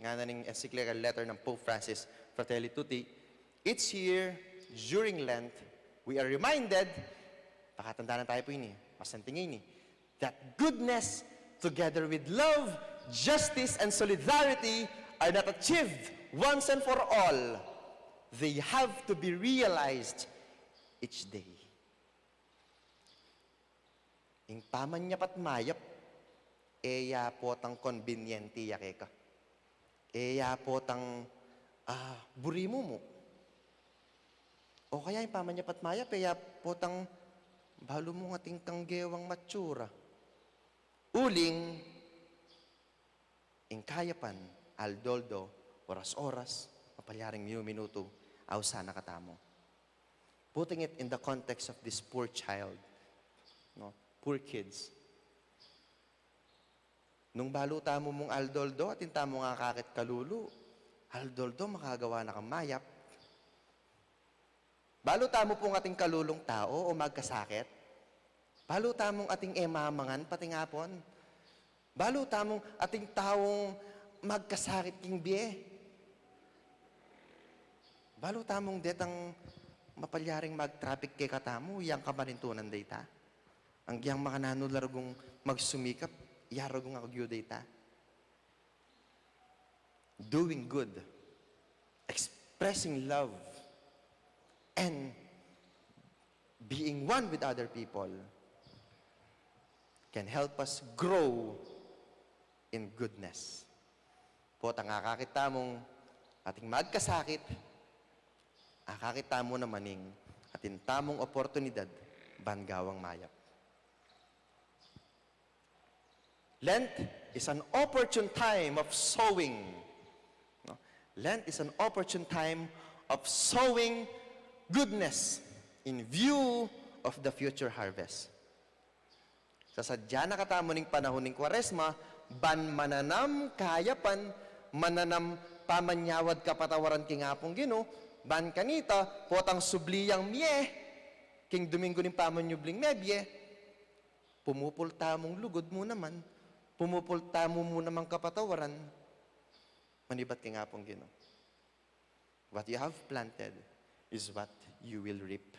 ngana ning encyclical letter ng Pope Francis, Fratelli Tutti, each year, during Lent, we are reminded, pakatandanan tayo pu ini, masanting ini, that goodness, together with love, justice, and solidarity, are not achieved once and for all. They have to be realized each day. Ing pamanyapat mayap, e ya potang konbinyente ya keka. E ya potang, ah, buri mu mu. O kaya ing pamanyapat mayap, e ya potang balu mung atin kang gewang matsura. Uling, ing kayapan, aldo-aldo, oras-oras, mapalyaring minu-minutu, ausan na katamu. Putting it in the context of this poor child, no? Poor kids. Nung balu tamu mung aldo-aldo, atin tamung akakit kalulu, aldo-aldo, makagawa na kang mayap. Balu tamu pung atin kalulung tau o magkasakit. Balu tamung atin e mamangan pati ngapun. Balu tamung atin taung magkasakit king bie. Balu tamung detang mapalyaring magtrapik kekatamu, yang kamalintunan de ita. Agyang makananu la rugung magsumikap, ya rugung agyu de ita. Doing good expressing love and being one with other people can help us grow in goodness. Potang akakit tamung ating magkasakit, akakit tamu naman ing atin tamung oportunidad ban gawang mayap. Lent is an opportune time of sowing. No? Lent is an opportune time of sowing goodness in view of the future harvest. Sasadya na katamu ning panahun ning Kwaresma, ban mananam kayapan, mananam pamanyawad kapatawaran king Apung Ginu, ban kanita, potang subli yang mie, king Domingo ning Pamanyubling mebie, pumupul tamung lugud mu naman, pumupul tamu mu namang kapatawaran, manibat king Apung Ginu. What you have planted is what you will reap.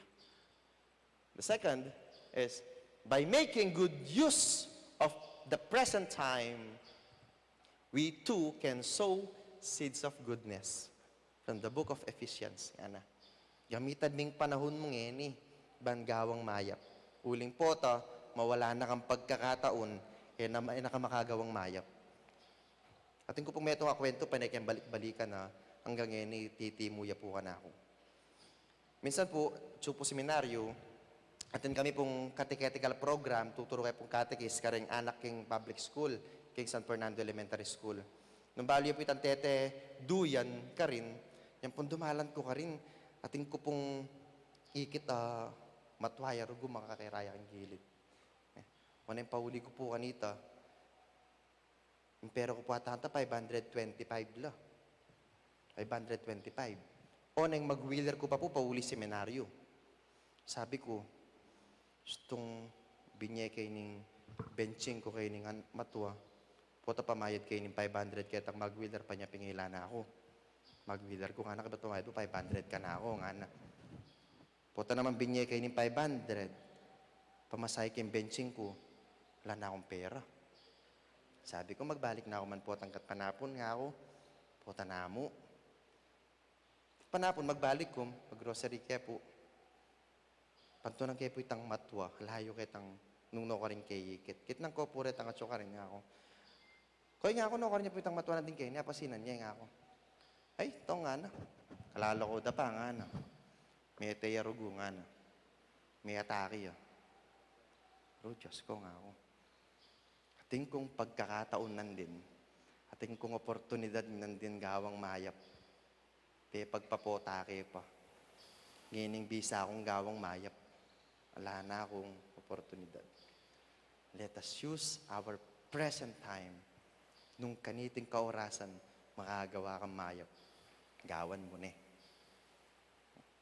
The second is, by making good use of the present time, we too can sow seeds of goodness. From the book of Ephesians, ngana. Gamitan ming panahun mu ngeni, ban gawang mayap. Uling pota, mawala na kang pagkakataun, e na, e na ka makagawang mayap. Atin ku pung metung a kwentu, pane keng balik-balikan na, anggang ngeni titimu ya pu kanaku. Minsan pu, atsu pu seminaryo, atin kami pung catechetical program, tuturu kami pung catechist, kareng anak king public school, king San Fernando Elementary School. Nung balu ya pu itang tete, duyan, karin, yang pung dumalan ku karin, atin ku pung ikit, ah, matua ya rugu, makakiraya king gilid. E, o neng pauli ku pu kanita, ing pera ku pu ata, five hundred twenty-five la. Five hundred twenty-five. O neng mag-wheeler ku pa pu, pauli seminaryo. Sabi ku, "Gustung binye ke ning benching ku ke ning an-, matua. Pota pamayad ke ning five hundred ketang mag-wheeler, panya pingila na ku. Mag-wheeler ku," ngana, "kabat pamayad mu, five hundred kanaku," ngana. Pota naman binye ke ning five hundred, pamasahe king benching ku, ala na kung pera. Sabi ku, "Magbalik na ku man potang kat panapun," ngaku. Pota namu. Panapun, magbalik ku, mag-grocery ke pu. Pantunan ke pu itang matua, layu ketang nung no karin ke ikit. Kitnan ku pu retang atsu karin, ngaku. "Koy," ngaku, "no karin ya pu itang matua nandin keni, apasinan ye," ngaku. "Ay, tong," ngana. "Kalala ku da pa," ngana. "Mete ya rugu," ngana. "Me atake ya." "O Dios ku," ngaku. Atin kung pagkakataun nandin, atin kung oportunidad nandin gawang mayap. Pepagpapota ke pa. Ngening bisa kung gawang mayap. Ala na kung oportunidad. Let us use our present time. Nung kaniting kaorasan, makagawa kang mayap, gawan mu ne.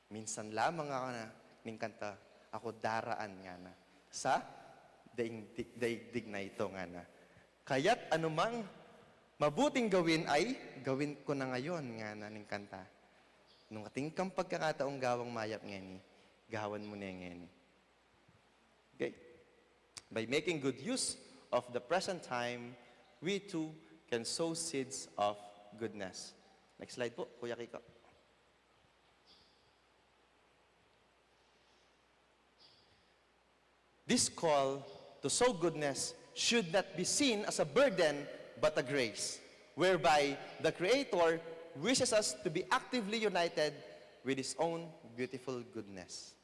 Minsan lamang, ngana ning kanta, aku daraan, ngana, sa daing-, daigdig na ito, ngana. Kaya't anumang mabuting gawin ay gawin ko na ngayon, ngana ning kanta. Nung atin kang pagkakataung gawang mayap ngeni, gawan mu ne ngeni. Okay? By making good use of the present time, we too can sow seeds of goodness. Next slide po, Kuya Kiko. This call to sow goodness should not be seen as a burden, but a grace, whereby the Creator wishes us to be actively united with His own beautiful goodness.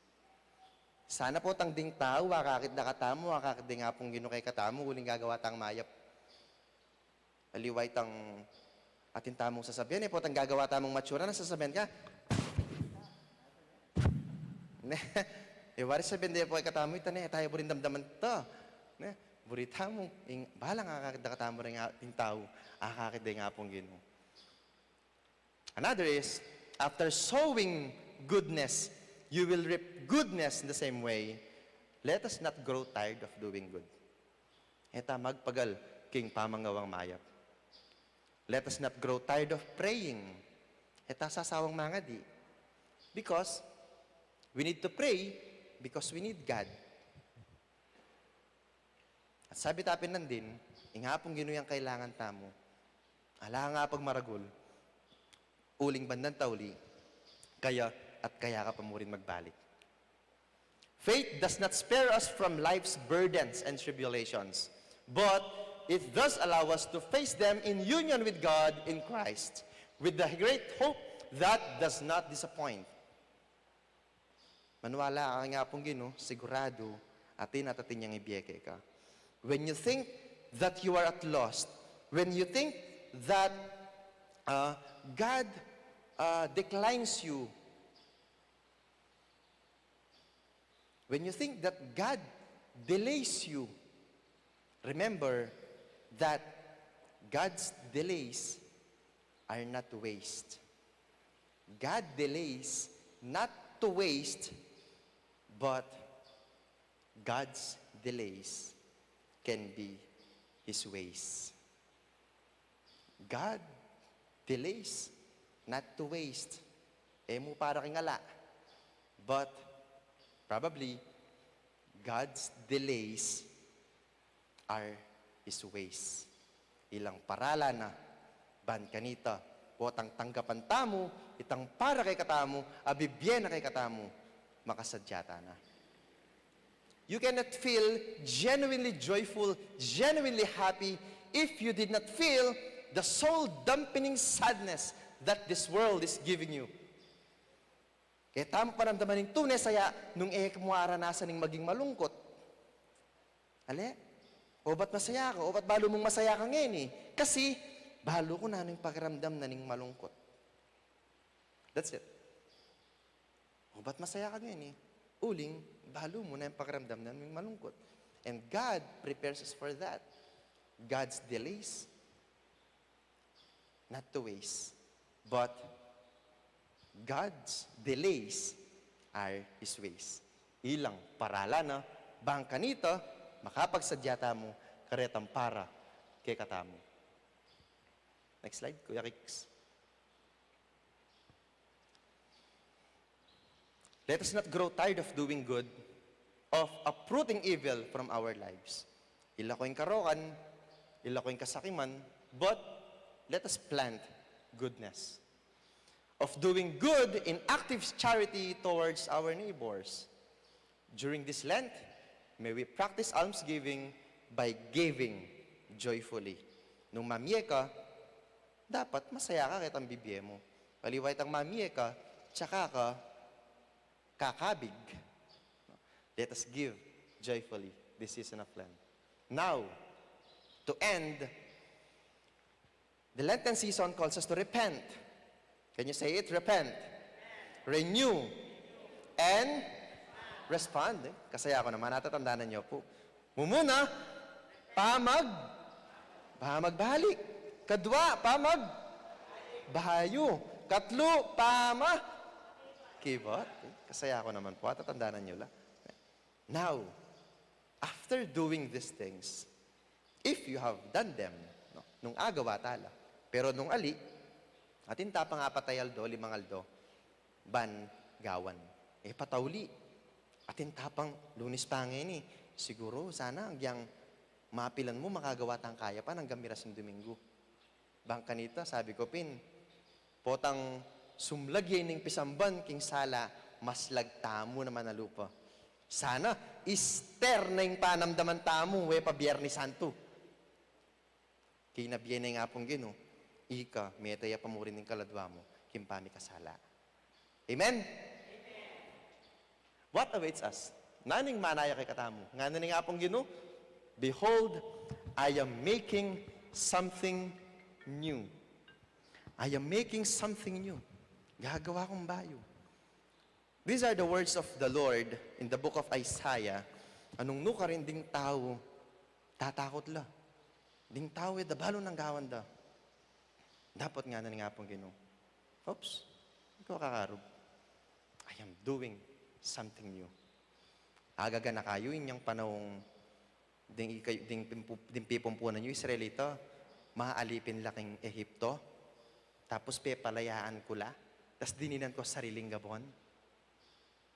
Sana potang ding tau, akakit da katamu, akakit ding Apung Ginu kekatamu, uling gagawa tang mayap. Aliwa itang atin tamung sasabian, e, potang gagawa tamung mature, nanu sasabian ka? Ne? E, wari sabian da pu kekatamu, ita ne, e tamu buring damdaman ita. Ne? Buri tamu, ing, balang akakit da katamu ring a-, ing tau, akakit da ing Apung Ginu. Another is, after sowing goodness, you will reap goodness in the same way. Let us not grow tired of doing good. E ta magpagal king pamangawang mayap. Let us not grow tired of praying. E ta sasawang mangadi. Because we need to pray because we need God. At sabi ta pin nandin, ing Apung Ginu yang kailangan tamu. Ala nang pagmaragul, uling bandang tauli, kaya at kaya ka pa mu rin magbalik. Faith does not spare us from life's burdens and tribulations, but it does allow us to face them in union with God in Christ, with the great hope that does not disappoint. Maniwala ka kang Apung Ginu, siguradu, atin at atin yang ibie keka. When you think that you are at lost, when you think that, uh, God, uh, declines you, when you think that God delays you, remember that God's delays are not waste. God delays not to waste, but God's delays can be His ways. God delays not to waste. E mu para king ala. But probably, God's delays are His ways. Ilang paralan na, ban kanita, potang tanggapan tamu itang para kekatamu, a bibie na kekatamu, makasadya ta na. You cannot feel genuinely joyful, genuinely happy, if you did not feel the soul-dampening sadness that this world is giving you. Kaya tamu paramdaman ing tune saya nung e mu aranasan ing maging malungkot. Ale? O ba't masaya ka? O ba't balu mung masaya ka ngeni? Kasi, balu ku na ning pakiramdam na ning malungkot. That's it. O ba't masaya ka ngeni? Uling, balu mu na ing pakiramdam na ning malungkot. And God prepares us for that. God's delays, not to waste, but God's delays are His ways. Ilang paralan na, bang kanita, makapagsadya tamu, karetang para kekatamu. Next slide, Kuya Kicks. Let us not grow tired of doing good, of uprooting evil from our lives. Ila ko ing karokan, ila ko ing kasakiman, but let us plant goodness. Of doing good in active charity towards our neighbors. During this Lent, may we practice almsgiving by giving joyfully. Nung mamie ka, dapat masaya ka ketang bibie mu. Aliwa itang mamie ka, tsaka ka kakabig. Let us give joyfully this season of Lent. Now, to end, the Lenten season calls us to repent. Can you say it? Repent. Renew. And respond. Eh, kasaya ko naman, natatandanan niyo po. Mumuna, pamag-, pamagbalik. Kadwa, pamag-, bahayu. Katlu, pama-, kibot. Eh, kasaya ko naman po, natatandanan niyo la. Now, after doing these things, if you have done them, no, nung agawa ta la, pero nung ali, atin ta pang apat a aldo, limang aldo, ban gawan. E patauli, atin ta pang Lunes pa ngeni, siguru, sana, agyang mapilan mu, makagawa tang kaya pa, anggang miras ing Domingo. Bang kanita, sabi ko pin, potang sumlag ya ining pisamban king sala, maslag tamu naman a lupa. Sana, Easter na ing panamdaman tamu, e pa Biernes Santo. Kayna bie na ing Apung Ginu, ika, mete ya pa mu rin ing kaladwa mu, king pamikasala. Amen? What awaits us? Nanu ing manaya kekatamu? Ngana ning Apung Ginu, "Behold, I am making something new. I am making something new." Gagawa kung bayu. These are the words of the Lord in the book of Isaiah. Anung nu karin ding tau tatakut la? Ding tau e da balu nang gawan da. Dapot ngana ning Apung Ginu, "Oops, ikaw kakarub. I am doing something new." Agaganaka yu inyang panaung ding ika-, ding pimpu-, ding pipumpunan yu Israelita, maalipin la king Ehipto, tapos pepalayaan ku la, tas dininan ku sariling gabon.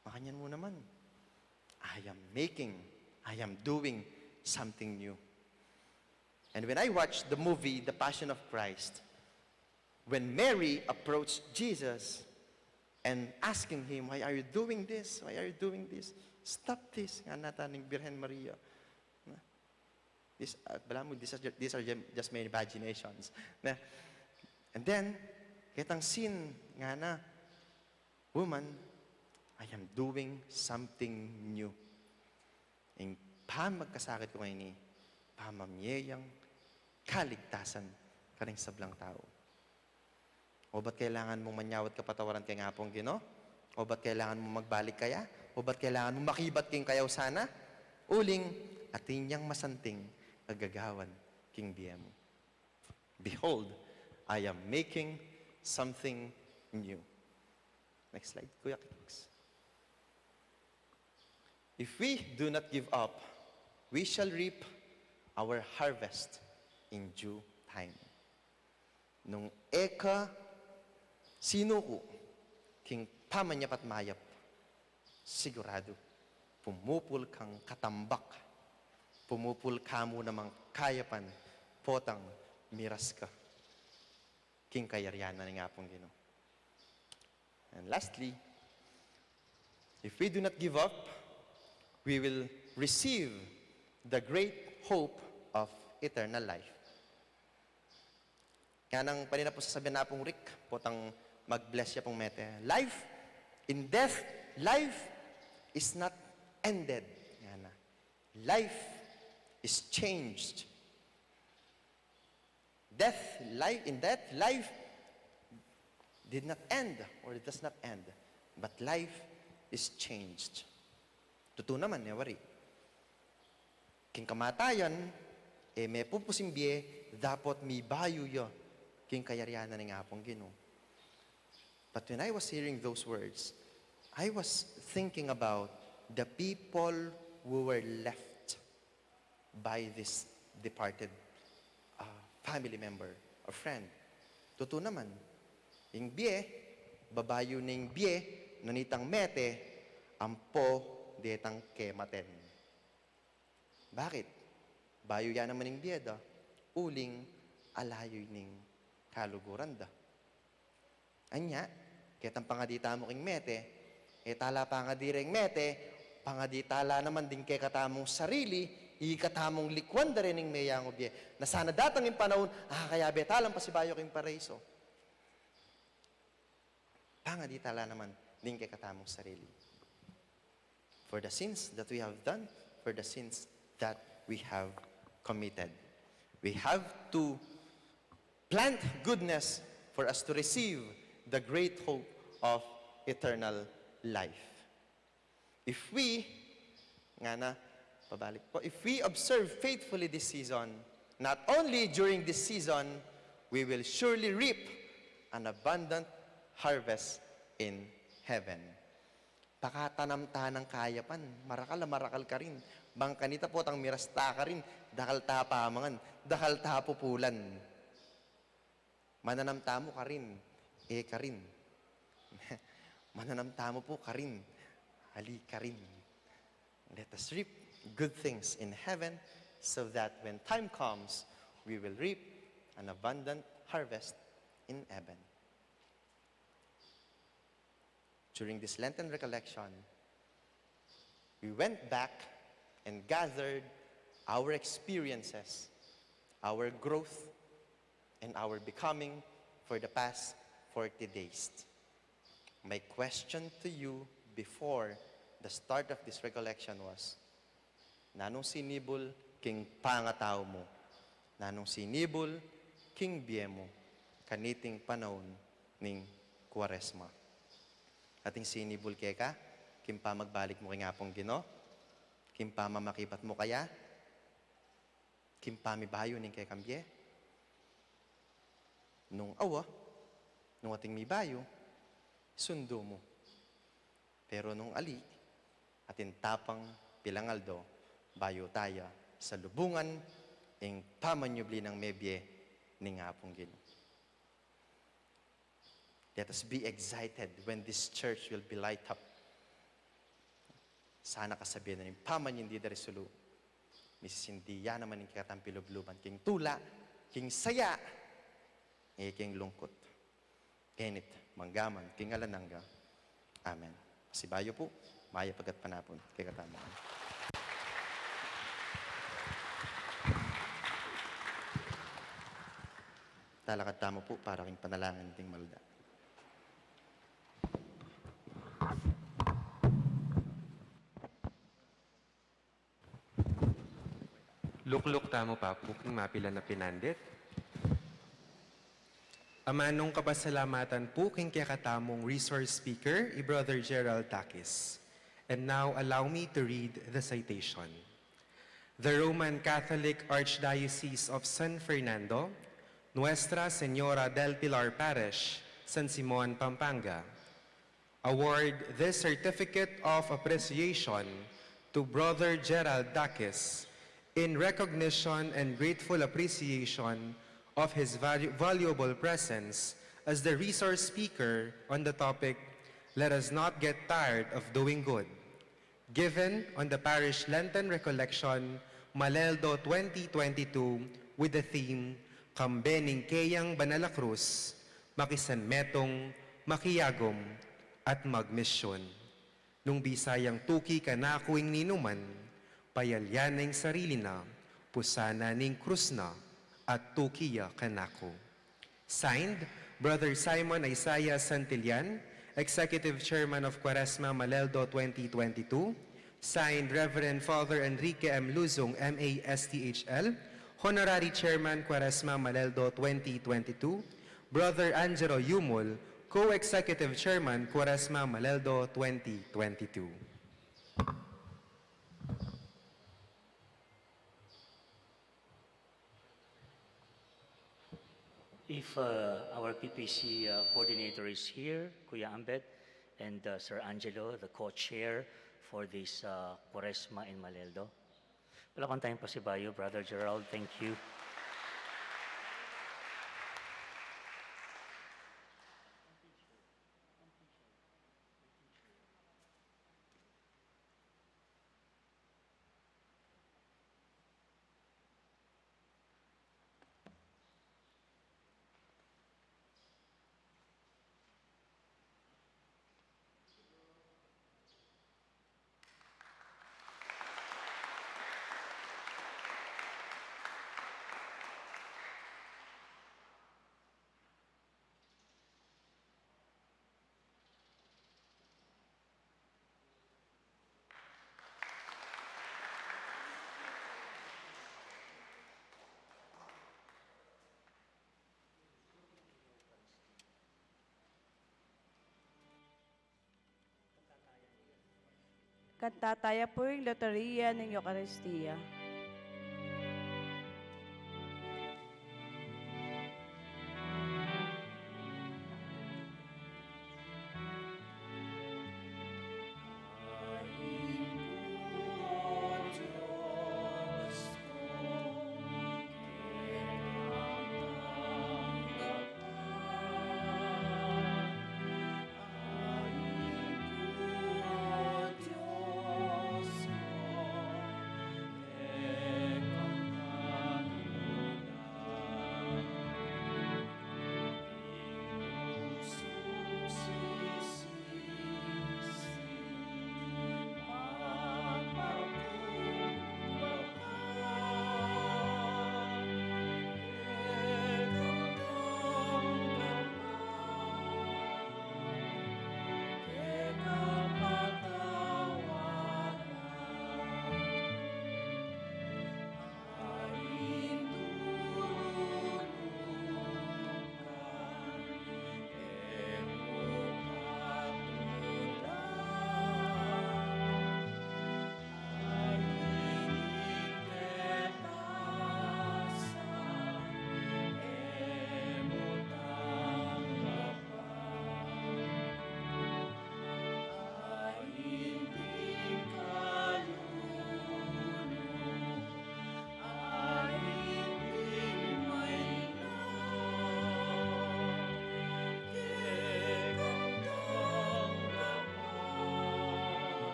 Makanyan mu naman. I am making, I am doing something new. And when I watch the movie The Passion of Christ, when Mary approached Jesus, and asking him, "Why are you doing this? Why are you doing this? Stop this." Ngana nita ning Birhen Maria. Na? This, uh, balamu, these are, ju-, these are ju-, just my imaginations. Na? And then, ketang scene, ngana, "Woman, I am doing something new." Ing pamagkasakit ku ngeni, pamamie yang kaligtasan karing sablang tau. Obat kailangan mung manyawad kapatawaran keng Apung Ginu? Obat kailangan mung magbalik kaya? Obat kailangan mung makibat king kayausan na? Uling, atin yang masanting a gagawan king bie mu. "Behold, I am making something new." Next slide, Kuya Kix. "If we do not give up, we shall reap our harvest in due time." Nung e ka sinuku king pamanyapat mayap, siguradu, pumupul kang katambak, pumupul ka mu namang kayapan, potang miras ka king kayarian na ning Apung Ginu. And lastly, if we do not give up, we will receive the great hope of eternal life. Kaya nang panina pu sasabian na pung Rick, potang mag-bless ya pung mete. Life, in death, life is not ended. Ngana. Life is changed. Death, life, in death, life did not end or does not end, but life is changed. Tutu naman, e wari. King kamatayan, e mepupus ing bie, dapot mibayu ya king kayarian na ning Apung Ginu. But when I was hearing those words, I was thinking about the people who were left by this departed, uh, family member or friend. Tutu naman, ing bie, babayu ning bie na nitang mete, ampo detang kematen. Bakit? Bayu ya naman ing bie da, uling alayu ning kaluguran da. Anya, ketang pangadi tamu king mete, e tala pangadi reng mete, pangadi tala naman ding kekatamung sarili, ikatamung likuan da rin ing meyangu bie. Na sana datang ing panaun, a, kaya be talang pasibayu king paraiso. Pangadi tala naman ding kekatamung sarili. For the sins that we have done, for the sins that we have committed. We have to plant goodness for us to receive the great hope of eternal life. If we, ngana, pabalik po, if we observe faithfully this season, not only during this season, we will surely reap an abundant harvest in heaven. Pakatanam ta nang kayapan, marakal a marakal ka rin. Bang kanita potang miras ta karin, dakal ta pamangan, dakal ta pupulan. Mananam tamu karin, e karin. Mananam tamu pu karin, ali karin. Let us reap good things in heaven so that when time comes, we will reap an abundant harvest in heaven. During this Lenten recollection, we went back and gathered our experiences, our growth, and our becoming for the past forty days. My question to you before the start of this recollection was, nanung sinibul king pangatau mu? Nanung sinibul king bie mu kaniting panaun ning Kuaresma? Ating sinibul keka king pamagbalik mu king Apung Ginu? King pamamakibat mu kaya? King pamibayu ning kekang bie? Nung awa, nung ating mibayu, sundu mu. Pero nung ali, atin ta pang pilang aldo, bayu taya salubungan ing pamanyubli nang mebie ning Apung Ginu. Let us be excited when this church will be light up. Sana kasabian na ning pamanyindi da ri sulu, misisindi ya naman ing kekatang pilubluban king tula, king saya, e king lungkut. Enit, mangga man king alang angga. Amen. Pasibayu pu, mayap a gatpanapun kekatamu. Talakad tamu pu para king panalangin ding malda. Lukluk tamu pa pu king mapilan a pinandit. Amanung kapasalamatan pu king kekatamung resource speaker, i Brother Gerald Takis. And now, allow me to read the citation. The Roman Catholic Archdiocese of San Fernando, Nuestra Señora del Pilar Parish, San Simon, Pampanga. Award this certificate of appreciation to Brother Gerald Dakis in recognition and grateful appreciation of his valu-, valuable presence as the resource speaker on the topic, "Let us not get tired of doing good," given on the parish Lenten recollection, Maleldo twenty twenty-two, with the theme, "Kambe ning keyang banal a krus, makisanmetung, makiagum, at magmisyun." Nung bisa yang tuki kanaku ing ninuman, payalya na ing sarili na, pusan na ning krus na, at tuki ya kanaku. Signed, Brother Simon Isaiah Santillan, Executive Chairman of Cuaresma Maleldo twenty twenty-two. Signed, Reverend Father Enrique M. Luzung, M A S T H L, Honorary Chairman, Cuaresma Maleldo twenty twenty-two. Brother Angelo Yumul, Co-Executive Chairman, Cuaresma Maleldo twenty twenty-two. If, uh, our P P C, uh, coordinator is here, Kuya Ambet, and, uh, Sir Angelo, the co-chair for this, uh, Cuaresma in Maleldo. Palakan tayong pasibayu, Brother Gerald. Thank you. Kanta taya pu ing Lotaria ning Eukaristia.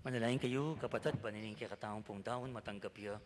Manalangin kayu, kapatad, ban ining kekatamung daun matanggap ya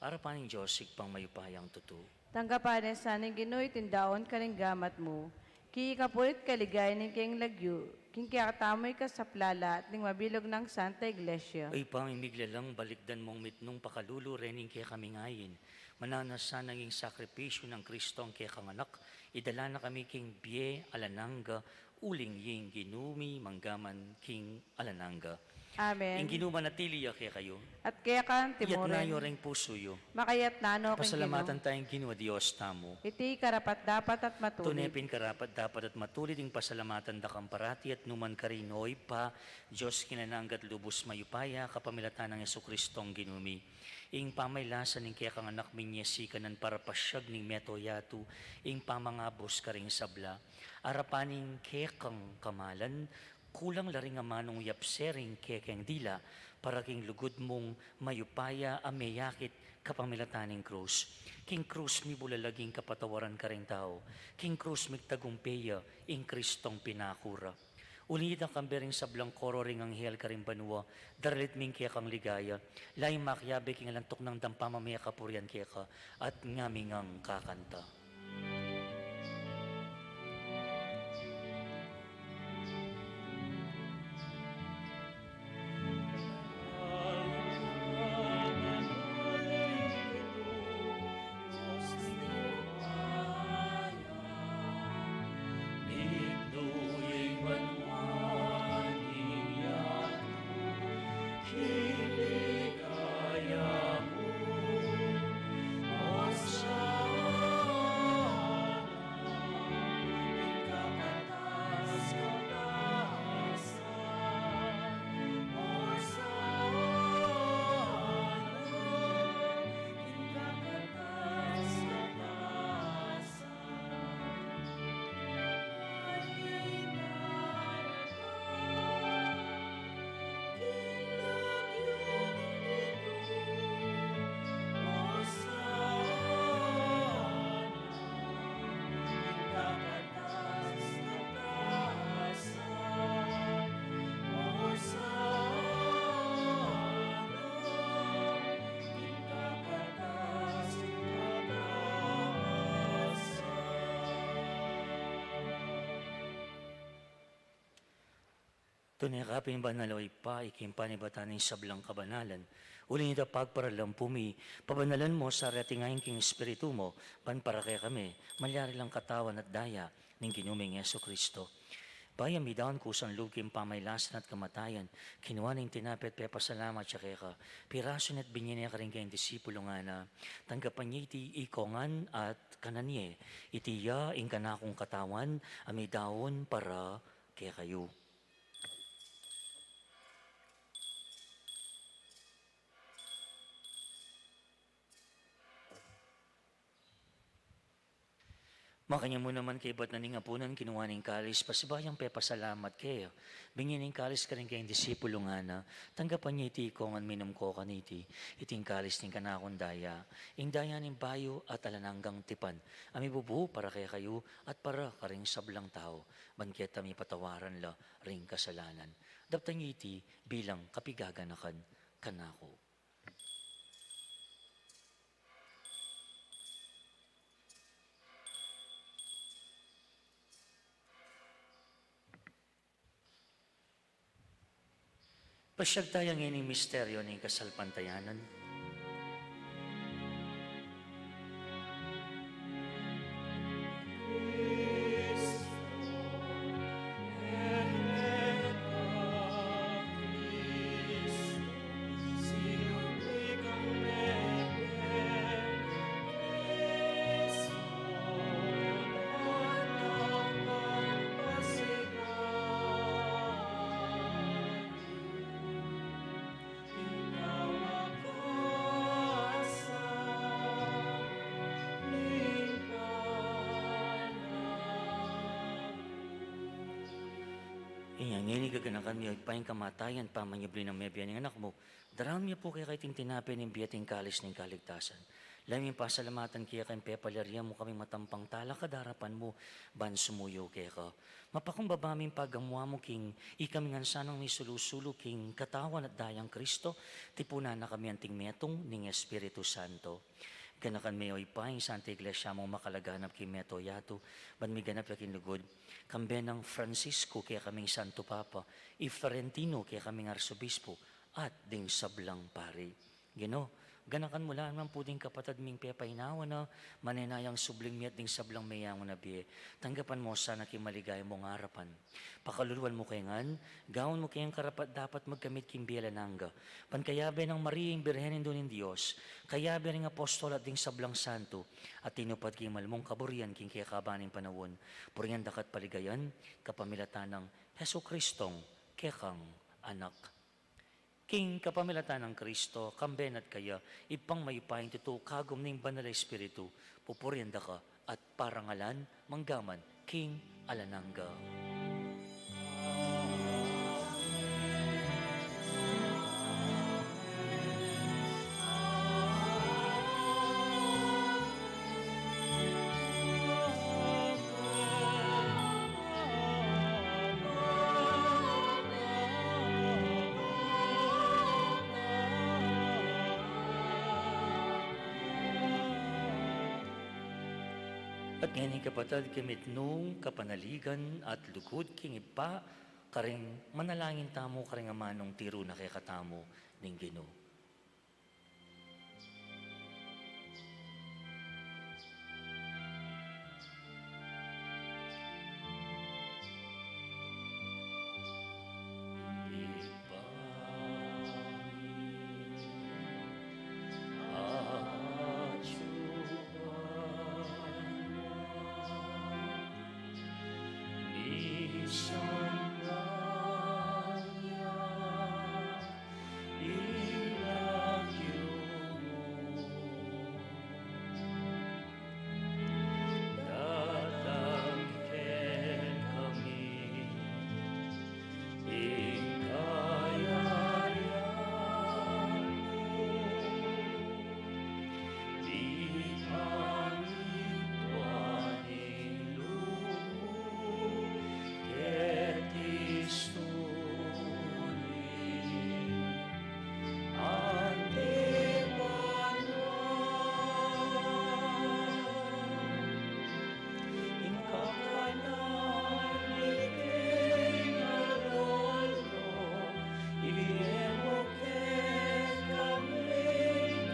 arapan ning Dios Ibpang mayupayang tutu. Tanggapan na sa ning Ginu iting daun karing gamat mu. King ikapuri at kaligayan ning kayang lagyu, king kekatamu ikasaplala at ning mabilug nang Santa Iglesia. Ibpa ming miglalang, balikdan mung mitmung pakalulu reni ing kekaming ain. Mananu na sanang ing sakripisyu nang Kristong kekang Anak, idala na kami king bie alang angga, uling ing Ginu mi mangga man king alang angga. Amen. Ing Ginu manatili ya kekayu. At keka naman. Iyatas yu ring pusu yu. Makaiyatas na no king Ginu. Pasalamatan taya ing Ginu a Dios tamu. Iti karapat-dapat at matulid. Tune pin karapat-dapat at matulid ing pasalamatan da kang parati at nu man karin, O Ibpa, Dios king alang angga at lubus mayupaya, kapamilatan nang Jesucristong Ginu mi. Ing pamaglasan ning kekang Anak minyesikan nang parapasiag ning mabilug a yatu, ing pamangabus karing sabla. Arapan ning kekang kamalan, kulang la ring amanung yapse ring kekeng dila, para king lugud mung mayupaya a meyakit kapamilatan ning krus. King krus mibulalag ing kapatawaran karing tau. King krus migtagumpe ya ing Kristong pinaku ra. Uli na nita kambe ring sablang koro ring anghel karing banua, daralit mi ing kekang ligaya, lalu makiabe king alang tuknang dampa mamie kapurian keka, at ngami ngang kakanta. Tune ka pin banal, O Ibpa, ika ing panibatan ning sablang kabanalan. Uli na nita pagparalampu mi, pabanalan mu sa retingaing king Espiritu mu, ban para kekami, malyari lang katawan at daya ning Ginu ming Jesucristo. Bayu mi daun kusang lub king pamaglasan at kamatayan, kinua ne ing tinape at pepasalamat ya keka, pirasu ne at binie ne karing kayang disipulo, ngana: Tanggapan ye iti ikong ngan at kanan ye, iti ya ing kanakung katawan a midaun para kekayu. Makanyan mu naman kaibat na ning apunan, kinua ne ing kalis, pasibayu yang pepasalamat keya, binie ne ing kalis karing kayang disipulo, ngana: Tanggapan ye iti ikong ngan, minum ko kaniti, iti ing kalis ning kanakung daya, ing daya ning bayu at alang anggang tipan, a mibubu para kekayu at para karing sablang tau, ban keta mipatawaran la ring kasalanan. Daptan ye iti bilang kapaganakan kanaku. Pasiag taya ngeni ing misteryu ning kasalpantayanan. Inya ngeni gaganakan mi, O Ibpa, ing kamatayan at pamanyubli nang mebie ning Anak mu, daraun mi pu keka iting tinape ning bie at ing kalis ning kaligtasan. Lami ming pasalamatan keka ing pepaliarian mu kaming matampang talakad king arapan mu ban sumuyu keka. Mapakumbaba ming pagamuan mu king ikami ngan sanang misulu-sulu king katawan at dayang Kristo, tipunan na kami anting metung ning Espiritu Santo. Ganakan me, O Ibpa, ing Santa Iglesia mung makalaganap king mabilug a yatu, ban miganap ya king lugud, kambe nang Francisco kekaming Santo Papa, i Florentino kekaming Arsobispo, at ding sablang pari. Ginu, ganakan mu la naman pu ding kapatad ming pepainawa na, manenayang subling mie at ding sablang meyangu na bie. Tanggapan mu la sana king maligaya mung arapan. Pakaluluan mu kaya ngan, gawan mu kayang karapat-dapat magkamit king bie alang angga. Ban kayabe nang Maria ing Birhen Indu ning Dios, kayabe ring apostol at ding sablang santo, at tinupad king mal mung kaburian king kekaban ning panaun, purian da ka at paligayan, kapamilatan nang Jesucristong kekang Anak. King kapamilatan nang Kristo, kambe na at kaya, Ibpang mayupayang tutu, kagum ning Banal a Espiritu, pupurian da ka at parangalan manggaman king alang angga. At ngeni, kapatad, kamitnung kapanaligan at lugud king Ibpa, karing manalangin tamu karing amanung tiru na kekatamu ning Ginu. Datang kekami ing kayarian mu, mipamintuan ing lub mu keti stuli, anti banua. Ing kakanan mi king aldo-aldo, ibie mu kekami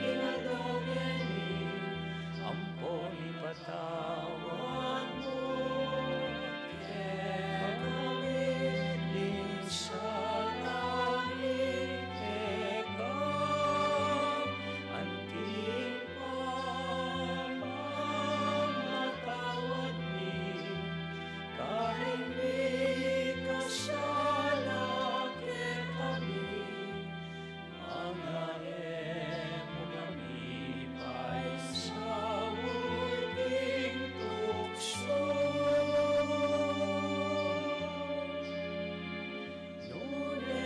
king aldo ngeni, ampon ipatawad mu kekami ding sala mi keka, anti ing pamamatawad mi karing mikasala kekami, manga e mu kami paisaul king tuksu, nune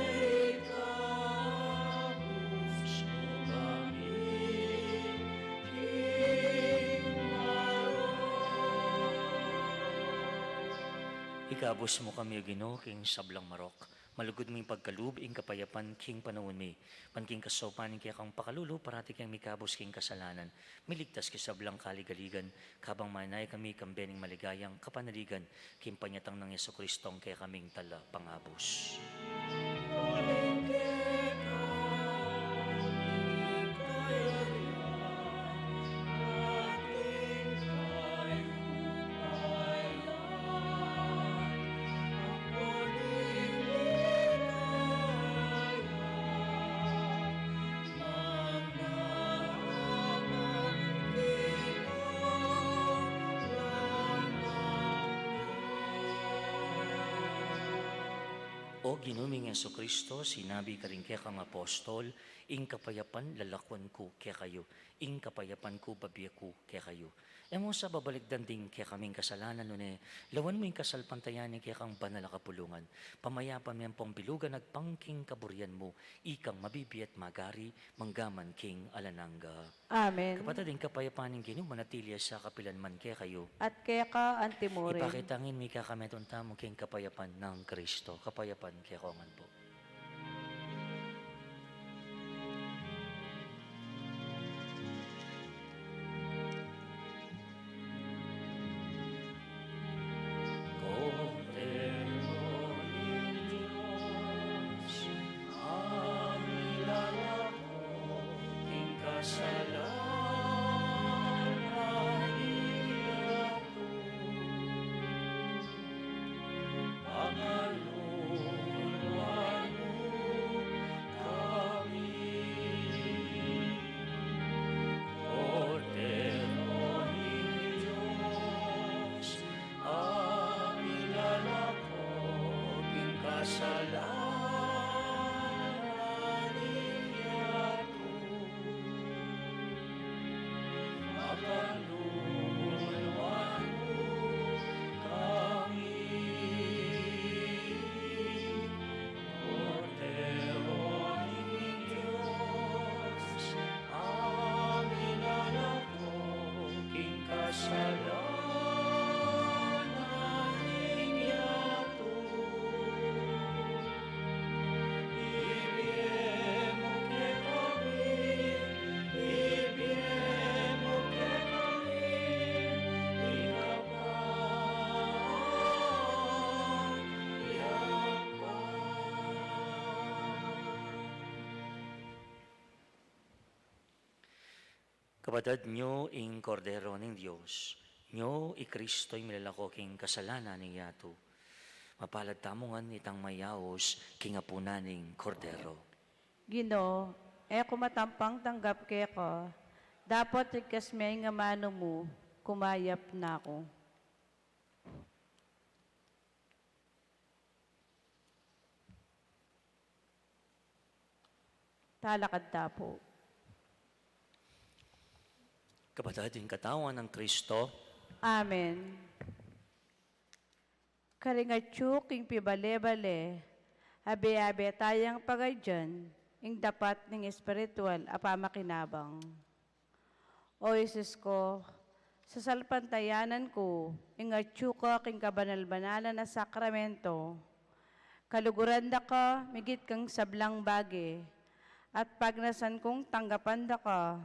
ikabus mu kami king marok. Ikabus mu kami, O Ginu, king sablang marok. Malugud mu ing pagkalub ing kapayapan king panaun mi. Ban king kasaupan ning kekang pakalulu, parati keng mikabus king kasalanan, miligtas king sablang kaligaligan, kabang manenaya kami kambe ning maligayang kapanaligan king panyatang nang Jesucristong kekaming Talapangabus. O Ginu ming Jesucristo, sinabi karing kekang apostol, ing kapayapan lalakwan ku kekayu, ing kapayapan ku bibie ku kekayu. E mu sa babalikdan ding kekaming kasalanan, nune lawan mu ing kasalpantayan ning kekang banal a kapulungan. Pamayapan me ampong bilugan agpang king kaburian mu, ikang mabibie at magari, manggaman king alang angga. Amen. Kapatad, ing kapayapan ning Ginu manatili ya sa kapilan man kekayu. At keka anti mu rin. Ipakit ngeni ing kekatamung kapayapan nang Kristo, kapayapan kekongan pu. Kordero ning Dios, a milalako king kasalanan ning yatu, pakaluluan mu kami. Kordero ning Dios, a milalako king kasalanan ning yatu, pakaluluan mu kami. Kordero ning Dios, a milalako king kasalanan ning yatu, ibie mu kekami, ibie mu kekami ing kapayapan. Kapatad, nyo ing Kordero ning Dios, nyo i Kristo ing milalako king kasalanan ning yatu. Mapalad tamu ngan itang mayaus king apunan ning Kordero. Ginu, e ku matampang tanggap keka, dapot igkas me ing amanu mu, kumayap na ku. Talakad ta pu. Kapatad, ing katawan nang Kristo. Amen. Karing atyu king pibale-bale, abe-abe tayang pagadyan ing dapat ning espiritual a pamakinabang. O Jesus ku, sasalpantayanan ku ing atyu ku king kabanal-banalan a sakramento. Kaluguran da ka migit kang sablang bage, at pagnasan kung tanggapan da ka.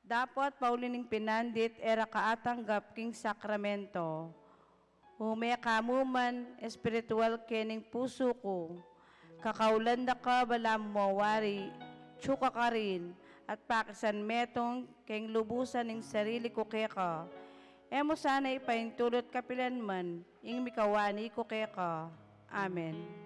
Dapot pauli ning pinandit e ra ka atanggap king sakramento. Ume ka mu man espiritual kening pusu ku. Kakaulan da ka balamu mo wari, atyu ka karin, at pakisan metung keng lubusan ing sarili ku keka. E mu sana ipaintulut kapilan man ing mikawani ku keka. Amen.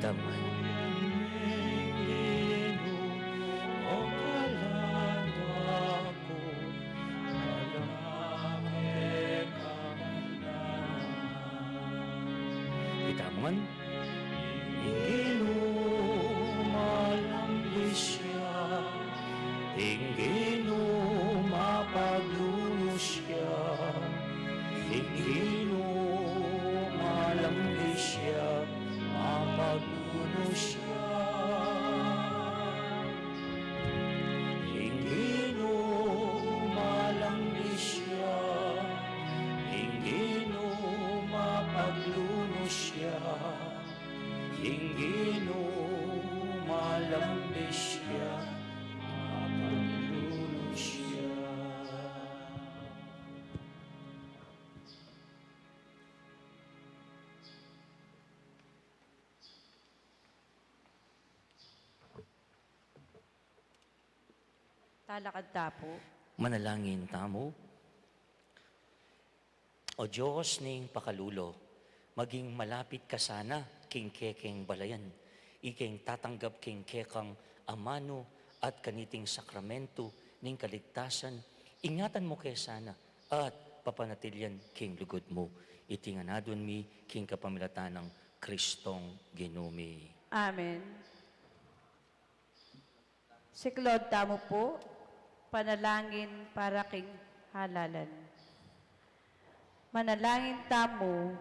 Amen. Kita man. Ing Ginu malambis ya, ing Ginu mapaglunus ya, ing Ginu malambis ya, mapaglunus ya. Ing Ginu malambis ya, ing Ginu mapaglunus ya, ing Ginu malambis ya, mapaglunus ya. Talakad ta pu. Manalangin tamu. O Dios ning pakalulu, maging malapit ka sana king kekeng balayan, ikeng tatanggap king kekang amanu at kaniting sakramentu ning kaligtasan, ingatan mu ke sana at papanatilian king lugud mu. Iti ngan adwan mi king kapamilatan nang Kristong Ginu mi. Amen. Siklaud tamu pu, panalangin para king halalan. Manalangin tamu,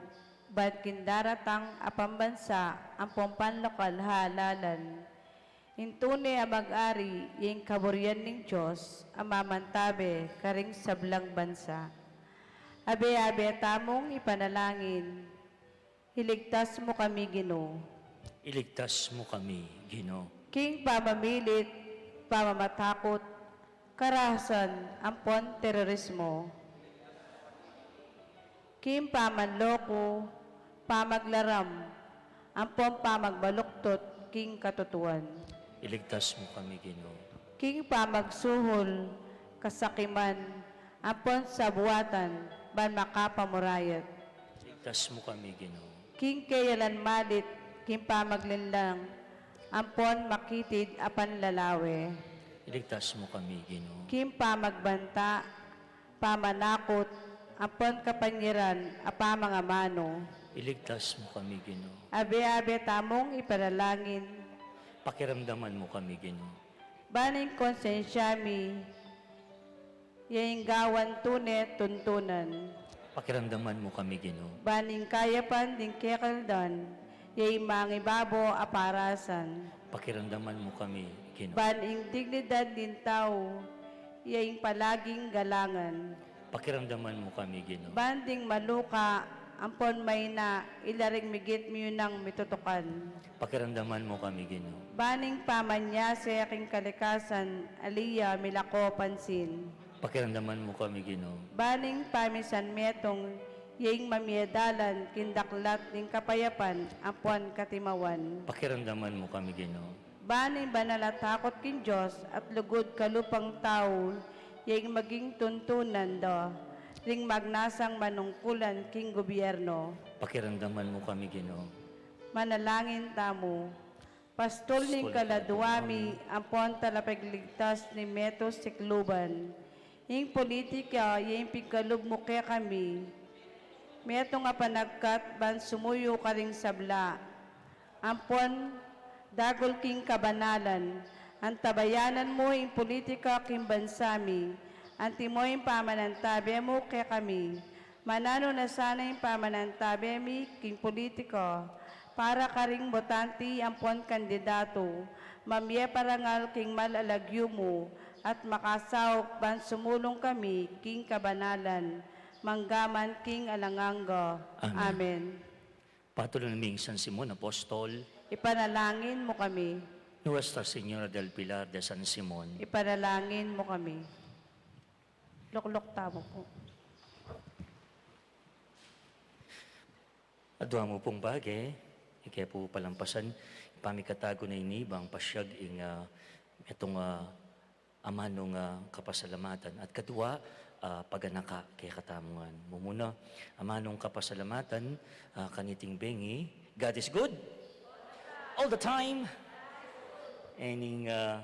ban king daratang a pambansa ampon panlokal a halalan, ing tune a mag-ari ya ing kaburian ning Dios a mamantabe karing sablang bansa. Abe-abe tamung ipanalangin, Iligtas mu kami, Ginu. Iligtas mu kami, Ginu. King pamamilit, pamamatakut, karahasan, ampon terorismo. King pamanloko, pamaglaram, ampon pamagbaluktot king katutuan. Iligtas mu kami, Ginu. King pamagsuhol, kasakiman, ampon sabuatan, ban makapamurayat. Iligtas mu kami, Ginu. King keyalan malit, king pamaglinlang, ampon makitid a panlalawe. Iligtas mu kami, Ginu. King pamagbanta, pamanakut, ampon kapanyaran a pamangamanu. Iligtas mu kami, Ginu. Abe-abe tamung ipanalangin. Pakiramdaman mu kami, Ginu. Ban ing konsensya mi, ya ing gawan tune tuntunan. Pakiramdaman mu kami, Ginu. Ban ing kayapan ding kekaldan, ya ing mangibabo a parasan. Pakiramdaman mu kami, Ginu. Ban ing dignidad ding tau, ya ing palaging galangan. Pakiramdaman mu kami, Ginu. Ban ding maluka, ampon maina, ila ring migit miyunang mitutukan. Pakiramdaman mu kami, Ginu. Ban ing pamanyase king kalikasan, ali ya milako pansin. Pakiramdaman mu kami, Ginu. Ban ing pamisan metung, ya ing mamie dalan, king daklat ning kapayapan, ampon katimawan. Pakiramdaman mu kami, Ginu. Ban ing banal a takut king Dios at lugud kalupang tau, ya ing maging tuntunan da, ring magnasang manungkulan king gobyerno. Pakiramdaman mu kami, Ginu. Manalangin tamu. Pastul ning kaladua mi, ampon talapagligtas ning metung sikluban. Ing politika, ya ing pigkalub mu kekami. Metung a panagkat ban sumuyu karing sabla. Ampon dagul king kabanalan, antabayanan mu ing politika king bansa mi, antimo ing pamanantabe mu kekami. Mananu na sana ing pamanantabe mi king politika, para karing botante ampon kandidatu, mamie parangal king mal a lagyu mu, at makasaup ban sumulung kami king kabanalan, manggaman king alang angga. Amen. Amen. Patulunan mi ing San Simon Apostol. Ipanalangin mu kami. Nuestra Señora del Pilar de San Simon. Ipanalangin mu kami. Lukluk tamu pu. Adua mu pung bage, ike pu palampasan, pamikatagun na ini bang pasiag ing, ah, metung, ah, amanung, ah, kapasalamatan. At kadua, ah, paganaka kekatamu ngan. Mumuna, amanung kapasalamatan, ah, kaniting bengi. God is good. All the time. Ining, ah,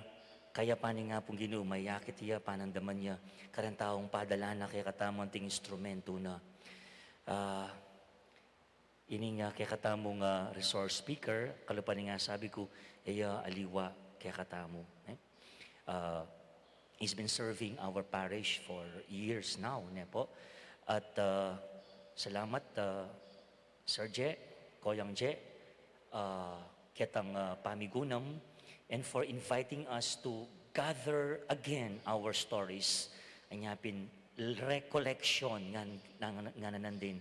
kayapan ning Apung Ginu, mayakit ya, panandaman ya kareng taung padala na kekatamu anting instrumento na. Ah, ining, ah, kekatamung, ah, resource speaker, kalupa ning sabi ku, e ya aliwa kekatamu, eh? Ah, he's been serving our parish for years now, ne po? At, ah, salamat, ah, Sir Je, Koyang Je, ah, ketang, ah, pamigunam, and for inviting us to gather again our stories. Anya pin recollection ngan, ngan, ngan nandin.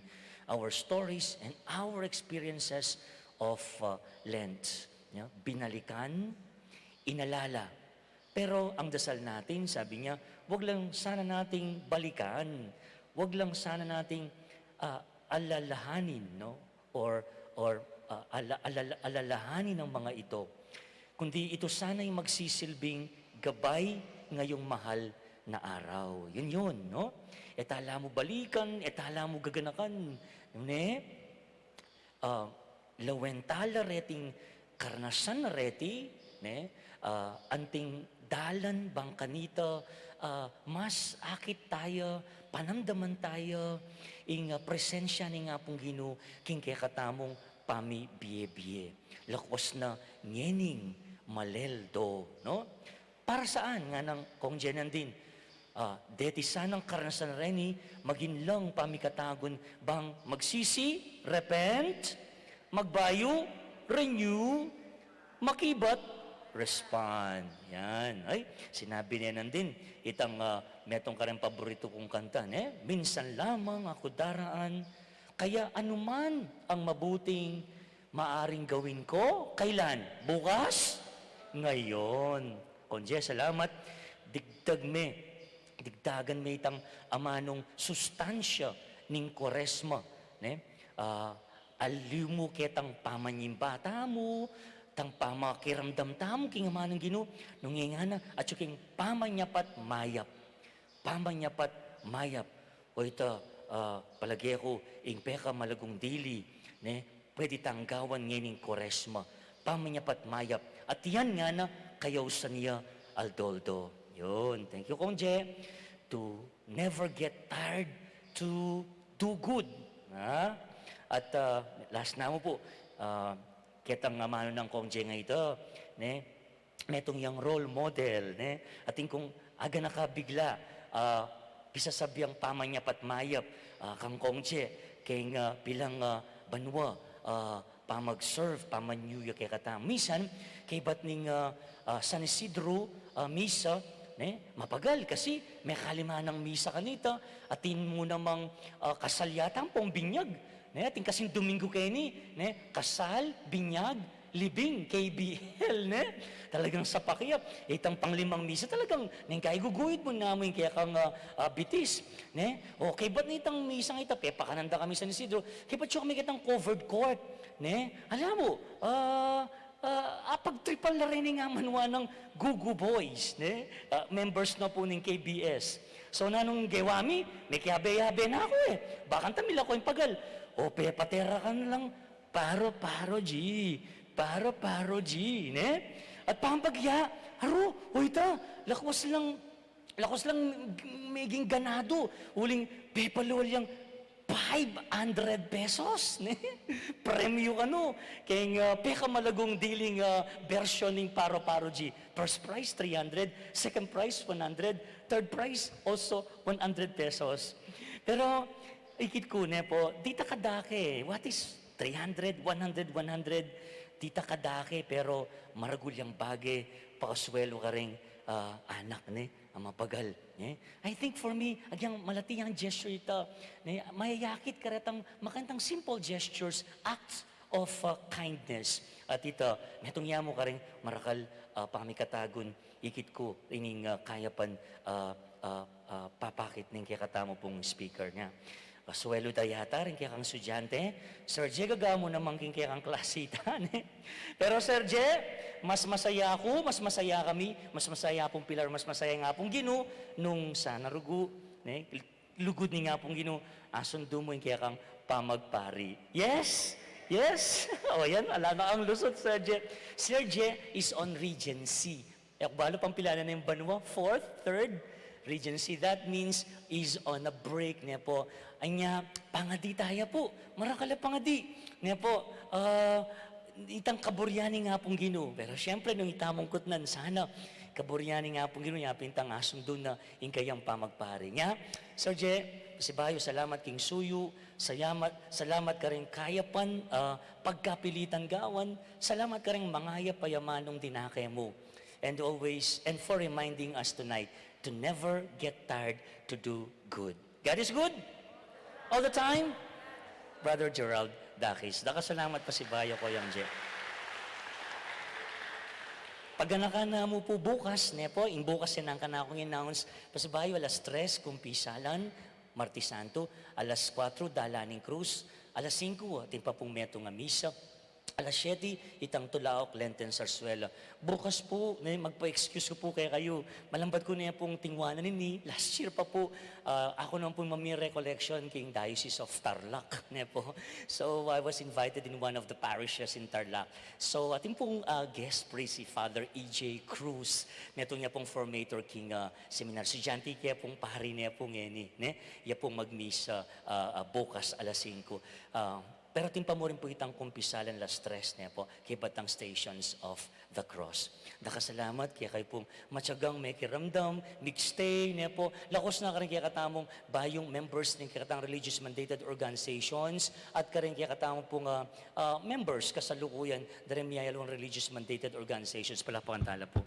Our stories and our experiences of, ah, Lent. Ya, binalikan, inalala. Pero ang dasal natin, sabi niya, wag lang sana nating balikan, wag lang sana nating, ah, alalahanin, no? Or, or, ah, ala-, alala-, alalahanin ang mga ito. Kundi ito sana'y magsisilbing gabay ngayong mahal na araw. Yun yun, no? E ta la mu balikan, e ta la mu gaganakan. Ne? Ah, lawen ta la reting karnasan reti, ne? Ah, anting dalan bang kanita, ah, mas akit taya, panamdaman taya, ing, ah, presensya ning Apung Ginu, king kekatamung pamibie-bie. Lakwas na ngening maleldo, no? Para saan? Nganang Kong Je nandin. Ah, deti sanang karnasan reni, maging lang pamikatagun bang magsisi, repent, magbayu, renew, makibat, respond. Yan. Ay, sinabi ne nandin, itang, ah, metung kareng paborito kung kanta, ne? Minsan lamang ako daraan, kaya anuman ang mabuting maaring gawin ko, kailan? Bukas? Ngayon. Kong Je, salamat. Digdag me, digdagan me itang amanung sustansya ning Kuaresma, ne? Ah, aliwa mu ketang pamanyimba tamu, tang pamakiramdam tamu king amanung Ginu, nung ngana, atyu king pamanyapat mayap. Pamanyapat mayap. O ita, ah, palage ku, ing pekamalagung dili, ne, pwede tang gawan ngening Kuaresma. Pamanyapat mayap. At yan ngana, kayausan ya aldo-aldo. Yun. Thank you, Kong Je. To never get tired to do good. Ha? At, ah, last na mu pu, ah, ketang amanu nang Kong Je nga ita, ne? Metung yang role model, ne? Atin kung aga na ka bigla, ah, pisasabi yang pamanyapat mayap, ah, kang Kong Je, keng, ah, pilang, ah, banua, ah, pamag-serve, pamanyuyuk kekatamu. Minsan, kaybat ning, ah, ah, San Isidro, ah, misa, ne? Mapagal kasi mekalima nang misa kanita, atin mu namang, ah, kasal yata ampong binyag, ne? Atin kasing Domingo keni, ne? Kasal, binyag, libing, K B L, ne? Talagang sapak ya. Itang panglimang misa talagang, neng kai guguhit mu namu ing kekang, ah, ah, bitis, ne? O, kaybat nitang misang ita, pepakanan da kami San Isidro, kaybat yu kami ketang covered court, ne? Ala mu, ah, ah, apagtripan la reni ing amanwa nang Gugu Boys, ne? Ah, members na pu ning K B S. So, nanung gewa mi, mekiyabe-yabe na ku, e. Bakanta milako ing pagal. O, pepatera ka na lang, paro, paro, G. Paro, paro, G, ne? At pampagya, aru, o ita, lakwas lang, lakwas lang meging ganadu, uling pepalol yang five hundred pesos, ne? Premyu kanu, keng, ah, pekamalagung diling, ah, bersyon ning paro, paro, G. First prize, three hundred, second prize, one hundred, third prize, also one hundred pesos. Pero, ikit ku, ne po, dita kadake, what is three hundred, one hundred, one hundred, dita kadake, pero maragul yang bage, pakasuelu kareng, ah, anak, ne, a mapagal, ne? I think for me, agyang malati yang gesture ita, ne, mayayakit karetang makantang simple gestures, acts of, ah, kindness. At ita, metung ya mu kareng marakal, ah, pamikatagun, ikit ku, ining, ah, kayapan, ah, ah, ah, papakit ning kekatamu pung speaker ne. Ah, suelu da yata ring kekang estudyante, Sir Je, gagamu naman king kekang klase ita, ne? Pero Sir Je, mas masaya aku, mas masaya kami, mas masaya pung Pilar, mas masaya ing Apung Ginu, nung sana rugu, ne? Lugud ning Apung Ginu, asundu mu ing kekang pamagpari. Yes? Yes. O yan, ala na kang lusot, Sir Je. Sir Je is on Regency. E ku balu pang pilan na ing banua, fourth, third, Regency. That means is on a break, ne po. Anya, pangadi taya pu. Marakal a pangadi, ne po. Ah, itang kaburian ning Apung Ginu. Pero siyempre, nung ita mung kutnan, sana kaburian ning Apung Ginu, nya pin tang asundu na ing kayang pamagpari. Nya, Sir Je, pasibayu, salamat king suyu, salamat, salamat karing kayapan, ah, pagkapilitan gawan, salamat karing mangayap a amanung dinake mu. And always, and for reminding us tonight to never get tired to do good. God is good? All the time? Brother Gerald Dakis, dakal a salamat, pasibayu, Koyang Je. Paganakan na mu pu bukas, ne po, ing bukas yan ing kanakung announce, pasibayu, alas tres, kumpisalan, Martes Santo, alas kuwatro, Dala ning Krus, alas singko, atin pa pung metung a misa, alas siyete, itang Tulaok Lenten Sarsuela. Bukas pu, ne, magpa-excuse ku pu kekayu. Malambat ku ne pung tingwanan ini. Last year pa pu, ah, aku naman pung mami-recollection king Diocese of Tarlac, ne po. So, I was invited in one of the parishes in Tarlac. So, atin pung, ah, guest priest si Father E J Cruz. Metung ya pung formator king, ah, seminar. Estudyante ke pung pari ne pu ngeni, ne? Ya pung magmisa, ah, ah, bukas alas singko. Ah, Pero atin pa mu rin pu itang kumpisalan alas tres, ne po, kaybat tang Stations of the Cross. Dakal a salamat kekayu pung matyagang mekiramdam, mig-stay, ne po. Lakus na karing kekatamung bayung members ning kekatang religious mandated organizations at karing kekatamu pung, ah, ah, members kasalukuyan da ring miyayalung religious mandated organizations. Palapakan tala pu.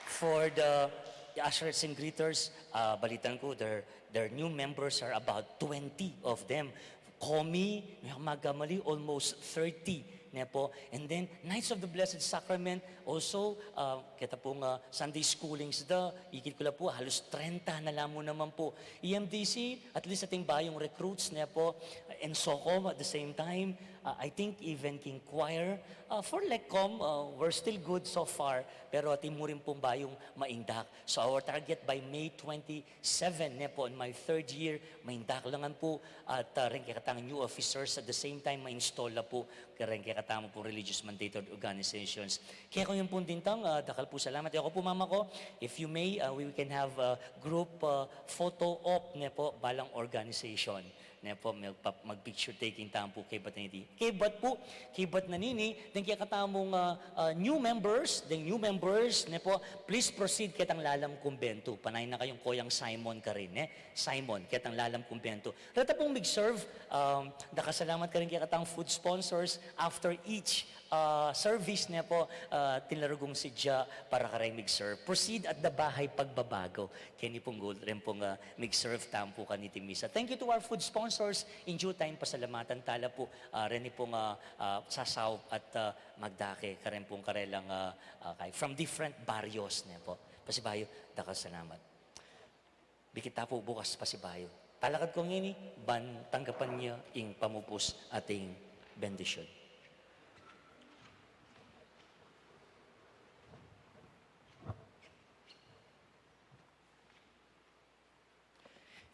For the ushers and greeters, ah, balitan ku, there Their new members are about twenty of them. Komi, ne ku magkamali, almost thirty, ne po. And then, Knights of the Blessed Sacrament, also, ah, keta pung, ah, Sunday schoolings da, ikit ku la pu, halus trenta na la mu naman pu. E M D C, at least atin bayung recruits, ne po. And SOCOM at the same time. Ah, I think even king choir. Ah, for LECCOM, ah, we're still good so far. Pero atin mu rin pung bayung maindak. So our target by May twenty, seven, ne po, on my third year, maindak la ngan pu, at, ah, reng kekatang new officers, at the same time, ma-install la pu, kareng kekatamu pung religious mandated organizations. Kaya ku yan pung dintang, ah, dakal pu salamat. E ku pu, mama ko, if you may, ah, we can have a group, ah, photo op, ne po, balang organization. Ne po, magpa-, mag-picture taking tamu pu, kaybat na niti. Kaybat pu, kaybat na nini, deng kekatamung, ah, ah, new members, deng new members, ne po, please proceed ketang lalam kumbentu. Panayan na kayung Koyang Simon karin, ne? Simon, ketang lalam kumbentu. Reta pung mig-serve, um, dakal a salamat karin kekatang food sponsors. After each, ah, service, ne po, ah, tinlarug kung sidya para kareng mig-serve. Proceed at da ba hay pagbabago. Keni pung goal ren pung, ah, mig-serve tamu pu kaniti misa. Thank you to our food sponsors. In due time, pasalamatan tala pu, ah, reni pung, ah, ah, sasaup at, ah, magdake, karen pung karelang, ah, ah, kay, from different barrios, ne po. Pasibayu, dakal a salamat. Bikit ta pu bukas pasibayu. Talakad ku ngeni, ban tanggapan ya ing pamupus at ing bendisyun.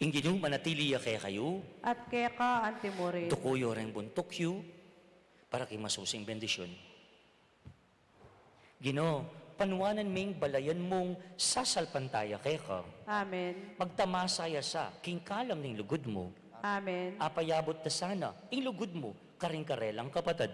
Ing Ginu manatili ya kekayu. At keka antimurin. Duku yu reng buntuk yu, para king masusing bendisyun. Ginu, panuanan ming balayan mung sasalpantaya keka. Amen. Magtamasa ya sa king kalam ning lugud mu. Amen. Apayabut da sana ing lugud mu karing karelang kapatad.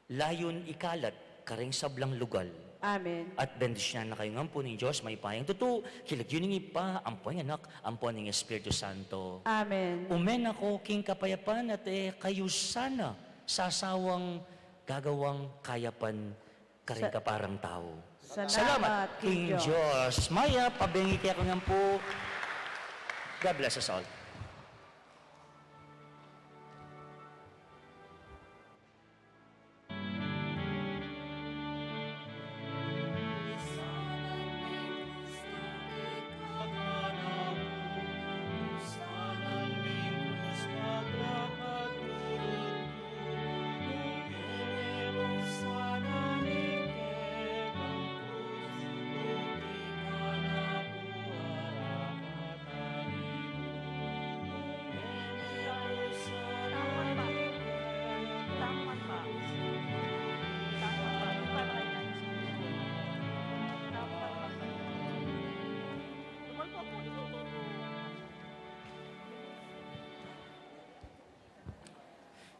Layun ikalat karing sablang lugal. Amen. At bendisyonan na kayu ngan pu ning Dios mayupayang tutu, king lagyu ning Ibpa, ampo ning Anak, ampo ning Espiritu Santo. Amen. Ume na ko king kapayapan at e kayu sana sasawang gagawang kayapan karing Sa- kaparang tau. Salamat king Dios. Mayap a bengi kekongan pu. God bless us all.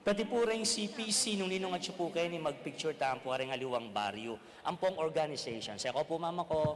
Pati pu reng C P C, nung ninung atyu pu keni, magpicture tamu pu kareng aliwang baryu ampong organization. Seko pu, mama ko.